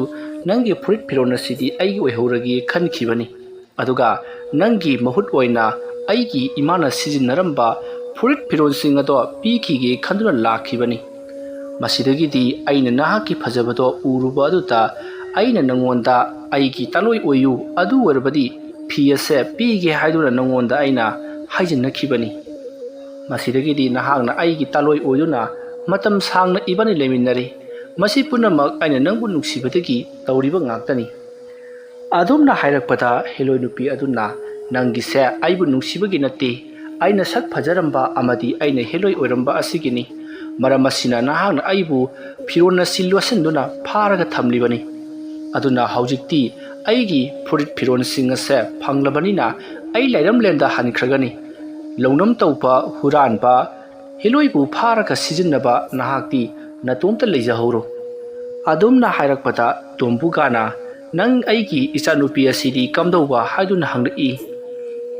ꯅꯪꯒꯤ ꯐꯨꯔꯤꯠ ꯐꯤꯔꯣꯜ ꯑꯁꯤꯗꯤ ꯑꯩꯒꯤ ꯑꯣꯏꯍꯧꯔꯒꯦ ꯈꯟꯈꯤꯕꯅꯤ꯫ ꯑꯗꯨꯒ ꯅꯪꯒꯤ ꯃꯍꯨꯠ ꯑꯣꯏꯅ ꯑꯩꯒꯤ ꯏꯃꯥꯅ ꯁꯤꯖꯤꯟꯅꯔꯝꯕ ꯐꯨꯔꯤꯠ ꯐꯤꯔꯣꯜꯁꯤꯡ ꯑꯗꯣ ꯄꯤꯈꯤꯒꯦ ꯈꯟꯗꯨꯅ ꯂꯥꯛꯈꯤꯕꯅꯤ꯫ ꯃꯁꯤꯗꯒꯤꯗꯤ ꯑꯩꯅ ꯅꯍꯥꯛꯀꯤ ꯐꯖꯕꯗꯣ ꯎꯔꯨꯕ ꯑꯗꯨꯗ ꯑꯩꯅ ꯅꯪꯉꯣꯟꯗ ꯑꯩꯒꯤ ꯇꯥꯂꯣꯏ ꯑꯣꯏꯌꯨ, ꯑꯗꯨ ꯑꯣꯏꯔꯕꯗꯤ ꯐꯤ ꯑꯁꯦ ꯄꯤꯒꯦ ꯍꯥꯏꯗꯨꯅ ꯅꯪꯉꯣꯟꯗ ꯑꯩꯅ ꯍꯥꯏꯖꯤꯟꯅꯈꯤꯕꯅꯤ꯫ ꯃꯁꯤꯗꯒꯤꯗꯤ ꯅꯍꯥꯛꯅ ꯑꯩꯒꯤ ꯇꯥꯂꯣꯏ ꯑꯣꯏꯗꯨꯅ ꯃꯇꯝ ꯁꯥꯡꯅ ꯏꯕꯥꯅꯤ ꯂꯩꯃꯤꯟꯅꯔꯦ꯫ ꯃꯁꯤ ꯄꯨꯝꯅꯃꯛ ꯑꯩꯅ ꯅꯪꯕꯨ ꯅꯨꯡꯁꯤꯕꯗꯒꯤ ꯇꯧꯔꯤꯕ ꯉꯥꯛꯇꯅꯤ꯫" ꯑꯗꯨꯝꯅ ꯍꯥꯏꯔꯛꯄꯗ ꯍꯦꯂꯣꯏ ꯅꯨꯄꯤ ꯑꯗꯨꯅ, "ꯅꯪꯒꯤꯁꯦ ꯑꯩꯕꯨ ꯅꯨꯡꯁꯤꯕꯒꯤ ꯅꯠꯇꯦ, ꯑꯩꯅ ꯁꯛ ꯐꯖꯔꯝꯕ ꯑꯃꯗꯤ ꯑꯩꯅ ꯍꯦꯂꯣꯏ ꯑꯣꯏꯔꯝꯕ ꯑꯁꯤꯒꯤꯅꯤ꯫ ꯃꯔꯝ ꯑꯁꯤꯅ ꯅꯍꯥꯛꯅ ꯑꯩꯕꯨ ꯐꯤꯔꯣꯜ ꯑꯁꯤ ꯂꯣꯠꯁꯤꯟꯗꯨꯅ ꯐꯥꯔꯒ ꯊꯝꯂꯤꯕꯅꯤ꯫ ꯑꯗꯨꯅ ꯍꯧꯖꯤꯛꯇꯤ ꯑꯩꯒꯤ ꯐꯨꯔꯤꯠ ꯐꯤꯔꯣꯜꯁꯤꯡ ꯑꯁꯦ ꯐꯪꯂꯕꯅꯤꯅ ꯑꯩ ꯂꯥꯏꯔꯝꯂꯦꯟꯗ ꯍꯟꯈ꯭ꯔꯒꯅꯤ꯫ ꯂꯧꯅꯝ ꯇꯧꯕ, ꯍꯨꯔꯥꯟꯕ, ꯍꯦꯂꯣꯏꯕꯨ ꯐꯥꯔꯒ ꯁꯤꯖꯤꯟꯅꯕ ꯅꯍꯥꯛꯇꯤ ꯅꯇꯣꯝꯇ ꯂꯩꯖꯍꯧꯔꯣ꯫" ꯑꯗꯨꯝꯅ ꯍꯥꯏꯔꯛꯄꯗ ꯇꯣꯝꯕꯨꯒꯥꯅ, "ꯅꯪ ꯑꯩꯒꯤ ꯏꯆꯥꯅꯨꯄꯤ ꯑꯁꯤꯗꯤ ꯀꯝꯗꯧꯕ?" ꯍꯥꯏꯗꯨꯅ ꯍꯪꯂꯛꯏ꯫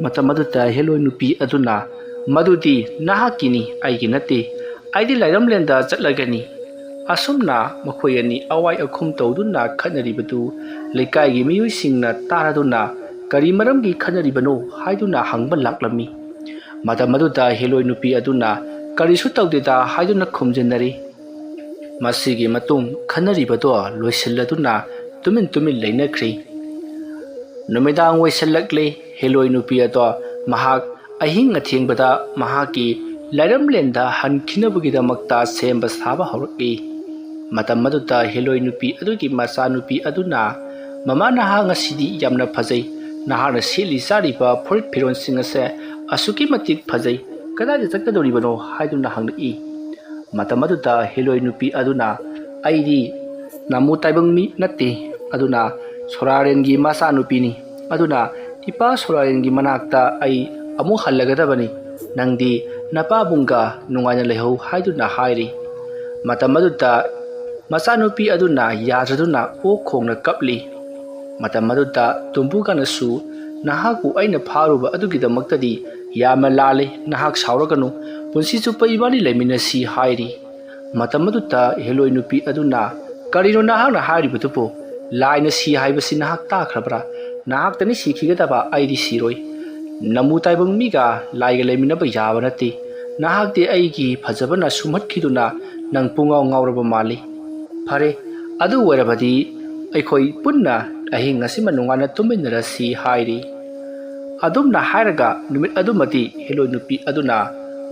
ꯃꯇꯝ ꯑꯗꯨꯗ ꯍꯦꯂꯣꯏ ꯅꯨꯄꯤ ꯑꯗꯨꯅ, "ꯃꯗꯨꯗꯤ ꯅꯍꯥꯛꯀꯤꯅꯤ, ꯑꯩꯒꯤ ꯅꯠꯇꯦ꯫ ꯑꯩꯗꯤ ꯂꯥꯏꯔꯝꯂꯦꯟꯗ ꯆꯠꯂꯒꯅꯤ꯫" ꯑꯁꯨꯝꯅ ꯃꯈꯣꯏ ꯑꯅꯤ ꯑꯋꯥꯏ ꯑꯈꯨꯝ ꯇꯧꯗꯨꯅ ꯈꯠꯅꯔꯤꯕꯗꯨ ꯂꯩꯀꯥꯏꯒꯤ ꯃꯤꯑꯣꯏꯁꯤꯡꯅ ꯇꯥꯔꯗꯨꯅ, "ꯀꯔꯤ ꯃꯔꯝꯒꯤ ꯈꯠꯅꯔꯤꯕꯅꯣ?" ꯍꯥꯏꯗꯨꯅ ꯍꯪꯕ ꯂꯥꯛꯂꯝꯃꯤ꯫ ꯃꯇꯝ ꯑꯗꯨꯗ ꯍꯦꯂꯣꯏ ꯅꯨꯄꯤ ꯑꯗꯨꯅ, "ꯀꯔꯤꯁꯨ ꯇꯧꯗꯦꯗ" ꯍꯥꯏꯗꯨꯅ ꯈꯨꯝꯖꯤꯟꯅꯔꯤ꯫ ꯃꯁꯤꯒꯤ ꯃꯇꯨꯡ ꯈꯟꯅꯔꯤꯕꯗꯣ ꯂꯣꯏꯁꯤꯜꯂꯗꯨꯅ ꯇꯨꯃꯤꯟ ꯇꯨꯃꯤꯟ ꯂꯩꯅꯈ꯭ꯔꯤ꯫ ꯅꯨꯃꯤꯗꯥꯡ ꯑꯣꯏꯁꯤꯜꯂꯛꯂꯦ꯫ ꯍꯦꯂꯣꯏ ꯅꯨꯄꯤ ꯑꯗꯣ ꯃꯍꯥꯛ ꯑꯍꯤꯡ ꯑꯊꯦꯡꯕꯗ ꯃꯍꯥꯛꯀꯤ ꯂꯥꯏꯔꯝꯂꯦꯟꯗ ꯍꯟꯈꯤꯅꯕꯒꯤꯗꯃꯛꯇ ꯁꯦꯝꯕ ꯁꯥꯕ ꯍꯧꯔꯛꯏ꯫ ꯃꯇꯝ ꯑꯗꯨꯗ ꯍꯦꯂꯣꯏ ꯅꯨꯄꯤ ꯑꯗꯨꯒꯤ ꯃꯆꯥꯅꯨꯄꯤ ꯑꯗꯨꯅ, "ꯃꯃꯥ, ꯅꯍꯥꯛ ꯉꯁꯤꯗꯤ ꯌꯥꯝꯅ ꯐꯖꯩ꯫ ꯅꯍꯥꯛꯅ ꯁꯦꯠꯂꯤ ꯆꯥꯔꯤꯕ ꯐꯨꯔꯤꯠ ꯐꯤꯔꯣꯜꯁꯤꯡ ꯑꯁꯦ ꯑꯁꯨꯛꯀꯤ ꯃꯇꯤꯛ ꯐꯖꯩ꯫ ꯀꯗꯥꯏꯗ ꯆꯠꯀꯗꯧꯔꯤꯕꯅꯣ?" ꯍꯥꯏꯗꯨꯅ ꯍꯪꯂꯛꯏ꯫ ꯃꯇꯝ ꯑꯗꯨꯗ ꯍꯦꯂꯣꯏ ꯅꯨꯄꯤ ꯑꯗꯨꯅ, "ꯑꯩꯗꯤ ꯅꯥꯃꯨ ꯇꯥꯏꯕꯪ ꯃꯤ ꯅꯠꯇꯦ꯫ ꯑꯗꯨꯅ ꯁꯣꯔꯥꯔꯦꯟꯒꯤ ꯃꯆꯥꯅꯨꯄꯤꯅꯤ꯫ ꯑꯗꯨꯅ ꯏꯄꯥ ꯁꯣꯔꯥꯔꯦꯟꯒꯤ ꯃꯅꯥꯛꯇ ꯑꯩ ꯑꯃꯨꯛ ꯍꯜꯂꯒꯗꯕꯅꯤ꯫ ꯅꯪꯗꯤ ꯅꯄꯥꯕꯨꯡꯒ ꯅꯨꯡꯉꯥꯏꯅ ꯂꯩꯍꯧ" ꯍꯥꯏꯗꯨꯅ ꯍꯥꯏꯔꯤ꯫ ꯃꯇꯝ ꯑꯗꯨꯗ ꯃꯆꯥꯅꯨꯄꯤ ꯑꯗꯨꯅ ꯌꯥꯖꯗꯨꯅ ꯑꯣꯛ ꯈꯣꯡꯅ ꯀꯞꯂꯤ꯫ ꯃꯇꯝ ꯑꯗꯨꯗ ꯇꯨꯝꯕꯨꯒꯅꯁꯨ, "ꯅꯍꯥꯛꯄꯨ ꯑꯩꯅ ꯐꯥꯔꯨꯕ ꯑꯗꯨꯒꯤꯗꯃꯛꯇꯗꯤ ꯌꯥꯝꯅ ꯂꯥꯜꯂꯦ꯫ ꯅꯍꯥꯛ ꯁꯥꯎꯔꯒꯅꯨ꯫ ꯄꯨꯟꯁꯤ ꯆꯨꯞꯄ ꯏꯕꯥꯅꯤ ꯂꯩꯃꯤꯟꯅꯁꯤ" ꯍꯥꯏꯔꯤ꯫ ꯃꯇꯝ ꯑꯗꯨꯗ ꯍꯦꯂꯣꯏ ꯅꯨꯄꯤ ꯑꯗꯨꯅ, "ꯀꯔꯤꯅꯣ ꯅꯍꯥꯛꯅ ꯍꯥꯏꯔꯤꯕꯗꯨꯕꯨ? ꯂꯥꯏꯅ ꯁꯤ ꯍꯥꯏꯕꯁꯤ ꯅꯍꯥꯛ ꯇꯥꯈ꯭ꯔꯕ꯭ꯔꯥ? ꯅꯍꯥꯛꯇꯅꯤ ꯁꯤꯈꯤꯒꯗꯕ, ꯑꯩꯗꯤ ꯁꯤꯔꯣꯏ꯫ ꯅꯃꯨ ꯇꯥꯏꯕꯪ ꯃꯤꯒ ꯂꯥꯏꯒ ꯂꯩꯃꯤꯟꯅꯕ ꯌꯥꯕ ꯅꯠꯇꯦ꯫ ꯅꯍꯥꯛꯇꯤ ꯑꯩꯒꯤ ꯐꯖꯕꯅ ꯁꯨꯝꯍꯠꯈꯤꯗꯨꯅ ꯅꯪ ꯄꯨꯡꯉꯥꯎ ꯉꯥꯎꯔꯕ ꯃꯥꯜꯂꯤ꯫ ꯐꯔꯦ, ꯑꯗꯨ ꯑꯣꯏꯔꯕꯗꯤ ꯑꯩꯈꯣꯏ ꯄꯨꯟꯅ ꯑꯍꯤꯡ ꯑꯁꯤꯃ ꯅꯨꯡꯉꯥꯏꯅ ꯇꯨꯝꯃꯤꯟꯅꯔꯁꯤ" ꯍꯥꯏꯔꯤ꯫ ꯑꯗꯨꯝꯅ ꯍꯥꯏꯔꯒ ꯅꯨꯃꯤꯠ ꯑꯗꯨꯃꯗꯤ ꯍꯦꯂꯣꯏ ꯅꯨꯄꯤ ꯑꯗꯨꯅ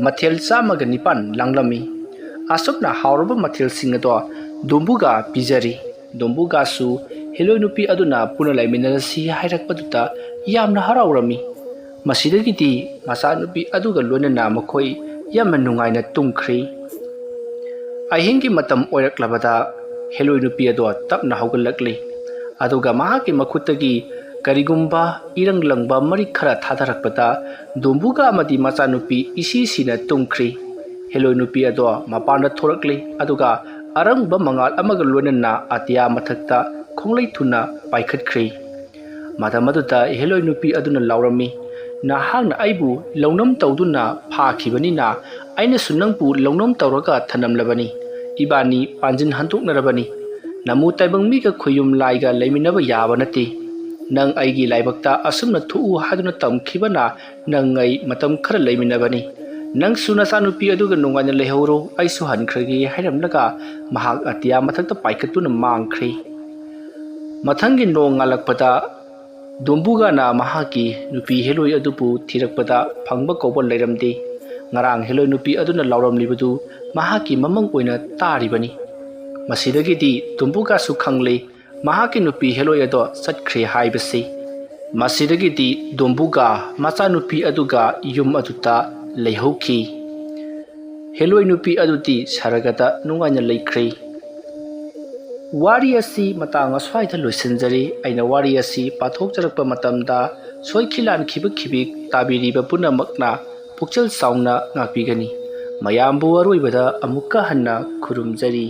ꯃꯊꯦꯜ ꯆꯥꯝꯃꯒ ꯅꯤꯄꯥꯟ ꯂꯥꯡꯂꯝꯃꯤ꯫ ꯑꯁꯨꯝꯅ ꯍꯥꯎꯔꯕ ꯃꯊꯦꯜꯁꯤꯡ ꯑꯗꯣ ꯗꯨꯝꯕꯨꯒ ꯄꯤꯖꯔꯤ꯫ ꯗꯨꯝꯕꯨꯒꯁꯨ ꯍꯦꯂꯣꯏ ꯅꯨꯄꯤ ꯑꯗꯨꯅ ꯄꯨꯟꯅ ꯂꯩꯃꯤꯟꯅꯔꯁꯤ ꯍꯥꯏꯔꯛꯄꯗꯨꯗ ꯌꯥꯝꯅ ꯍꯔꯥꯎꯔꯝꯃꯤ꯫ ꯃꯁꯤꯗꯒꯤꯗꯤ ꯃꯆꯥꯅꯨꯄꯤ ꯑꯗꯨꯒ ꯂꯣꯏꯅꯅ ꯃꯈꯣꯏ ꯌꯥꯝꯅ ꯅꯨꯡꯉꯥꯏꯅ ꯇꯨꯝꯈ꯭ꯔꯤ꯫ ꯑꯍꯤꯡꯒꯤ ꯃꯇꯝ ꯑꯣꯏꯔꯛꯂꯕꯗ ꯍꯦꯂꯣꯏ ꯅꯨꯄꯤ ꯑꯗꯣ ꯇꯞꯅ ꯍꯧꯒꯠꯂꯛꯂꯤ꯫ ꯑꯗꯨꯒ ꯃꯍꯥꯛꯀꯤ ꯃꯈꯨꯠꯇꯒꯤ ꯀꯔꯤꯒꯨꯝꯕ ꯏꯔꯪ ꯂꯪꯕ ꯃꯔꯤꯛ ꯈꯔ ꯊꯥꯗꯔꯛꯄꯗ ꯗꯣꯝꯕꯨꯒ ꯑꯃꯗꯤ ꯃꯆꯥꯅꯨꯄꯤ ꯏꯁꯤ ꯁꯤꯅ ꯇꯨꯝꯈ꯭ꯔꯤ꯫ ꯍꯦꯂꯣꯏ ꯅꯨꯄꯤ ꯑꯗꯣ ꯃꯄꯥꯟꯗ ꯊꯣꯔꯛꯂꯤ, ꯑꯗꯨꯒ ꯑꯔꯪꯕ ꯃꯉꯥꯜ ꯑꯃꯒ ꯂꯣꯏꯅꯅ ꯑꯇꯤꯌꯥ ꯃꯊꯛꯇ ꯈꯣꯡꯂꯩ ꯊꯨꯅ ꯄꯥꯏꯈꯠꯈ꯭ꯔꯤ꯫ ꯃꯇꯝ ꯑꯗꯨꯗ ꯍꯦꯂꯣꯏ ꯅꯨꯄꯤ ꯑꯗꯨꯅ ꯂꯥꯎꯔꯝꯃꯤ, "ꯅꯍꯥꯛꯅ ꯑꯩꯕꯨ ꯂꯧꯅꯝ ꯇꯧꯗꯨꯅ ꯐꯥꯈꯤꯕꯅꯤꯅ ꯑꯩꯅꯁꯨ ꯅꯪꯕꯨ ꯂꯧꯅꯝ ꯇꯧꯔꯒ ꯊꯅꯝꯂꯕꯅꯤ꯫ ꯏꯕꯥꯅꯤ ꯄꯥꯟꯖꯤꯟ ꯍꯟꯗꯣꯛꯅꯔꯕꯅꯤ꯫ ꯅꯃꯨ ꯇꯥꯏꯕꯪ ꯃꯤꯒ ꯈꯨꯌꯨꯝ ꯂꯥꯏꯒ ꯂꯩꯃꯤꯟꯅꯕ ꯌꯥꯕ ꯅꯠꯇꯦ꯫ ꯅꯪ ꯑꯩꯒꯤ ꯂꯥꯏꯕꯛꯇ ꯑꯁꯨꯝꯅ ꯊꯣꯛꯎ ꯍꯥꯏꯗꯨꯅ ꯇꯝꯈꯤꯕꯅ ꯅꯪ ꯑꯩ ꯃꯇꯝ ꯈꯔ ꯂꯩꯃꯤꯟꯅꯕꯅꯤ꯫ ꯅꯪꯁꯨ ꯅꯆꯥꯅꯨꯄꯤ ꯑꯗꯨꯒ ꯅꯨꯡꯉꯥꯏꯅ ꯂꯩꯍꯧꯔꯣ, ꯑꯩꯁꯨ ꯍꯟꯈ꯭ꯔꯒꯦ" ꯍꯥꯏꯔꯝꯂꯒ ꯃꯍꯥꯛ ꯑꯇꯤꯌꯥ ꯃꯊꯛꯇ ꯄꯥꯏꯈꯠꯇꯨꯅ ꯃꯥꯡꯈ꯭ꯔꯦ꯫ ꯃꯊꯪꯒꯤ ꯅꯣꯡ ꯉꯥꯜꯂꯛꯄꯗ ꯗꯣꯝꯕꯨꯒꯥꯅ ꯃꯍꯥꯛꯀꯤ ꯅꯨꯄꯤ ꯍꯦꯂꯣꯏ ꯑꯗꯨꯕꯨ ꯊꯤꯔꯛꯄꯗ ꯐꯪꯕ ꯀꯧꯕ ꯂꯩꯔꯝꯗꯦ꯫ ꯉꯔꯥꯡ ꯍꯦꯂꯣꯏ ꯅꯨꯄꯤ ꯑꯗꯨꯅ ꯂꯥꯎꯔꯝꯂꯤꯕꯗꯨ ꯃꯍꯥꯛꯀꯤ ꯃꯃꯪ ꯑꯣꯏꯅ ꯇꯥꯔꯤꯕꯅꯤ꯫ ꯃꯁꯤꯗꯒꯤꯗꯤ ꯗꯣꯝꯕꯨꯒꯥꯁꯨ ꯈꯪꯂꯦ ꯃꯍꯥꯛꯀꯤ ꯅꯨꯄꯤ ꯍꯦꯂꯣꯏ ꯑꯗꯣ ꯆꯠꯈ꯭ꯔꯦ ꯍꯥꯏꯕꯁꯤ꯫ ꯃꯁꯤꯗꯒꯤꯗꯤ ꯗꯣꯝꯕꯨꯒꯥ ꯃꯆꯥꯅꯨꯄꯤ ꯑꯗꯨꯒ ꯌꯨꯝ ꯑꯗꯨꯗ ꯂꯩꯍꯧꯈꯤ꯫ ꯍꯦꯂꯣꯏ ꯅꯨꯄꯤ ꯑꯗꯨꯗꯤ ꯁꯔꯒꯗ ꯅꯨꯡꯉꯥꯏꯅ ꯂꯩꯈ꯭ꯔꯦ꯫ ꯋꯥꯔꯤ ꯑꯁꯤ ꯃꯇꯥꯡ ꯑꯁ꯭ꯋꯥꯏꯗ ꯂꯣꯏꯁꯤꯟꯖꯔꯤ꯫ ꯑꯩꯅ ꯋꯥꯔꯤ ꯑꯁꯤ ꯄꯥꯊꯣꯛꯆꯔꯛꯄ ꯃꯇꯝꯗ ꯁꯣꯏꯈꯤ ꯂꯥꯟꯈꯤꯕ ꯈꯤꯕꯤꯛ ꯇꯥꯕꯤꯔꯤꯕ ꯄꯨꯝꯅꯃꯛꯅ ꯄꯨꯛꯆꯦꯜ ꯆꯥꯎꯅ ꯉꯥꯛꯄꯤꯒꯅꯤ꯫ ꯃꯌꯥꯝꯕꯨ ꯑꯔꯣꯏꯕꯗ ꯑꯃꯨꯛꯀ ꯍꯟꯅ ꯈꯨꯔꯨꯝꯖꯔꯤ꯫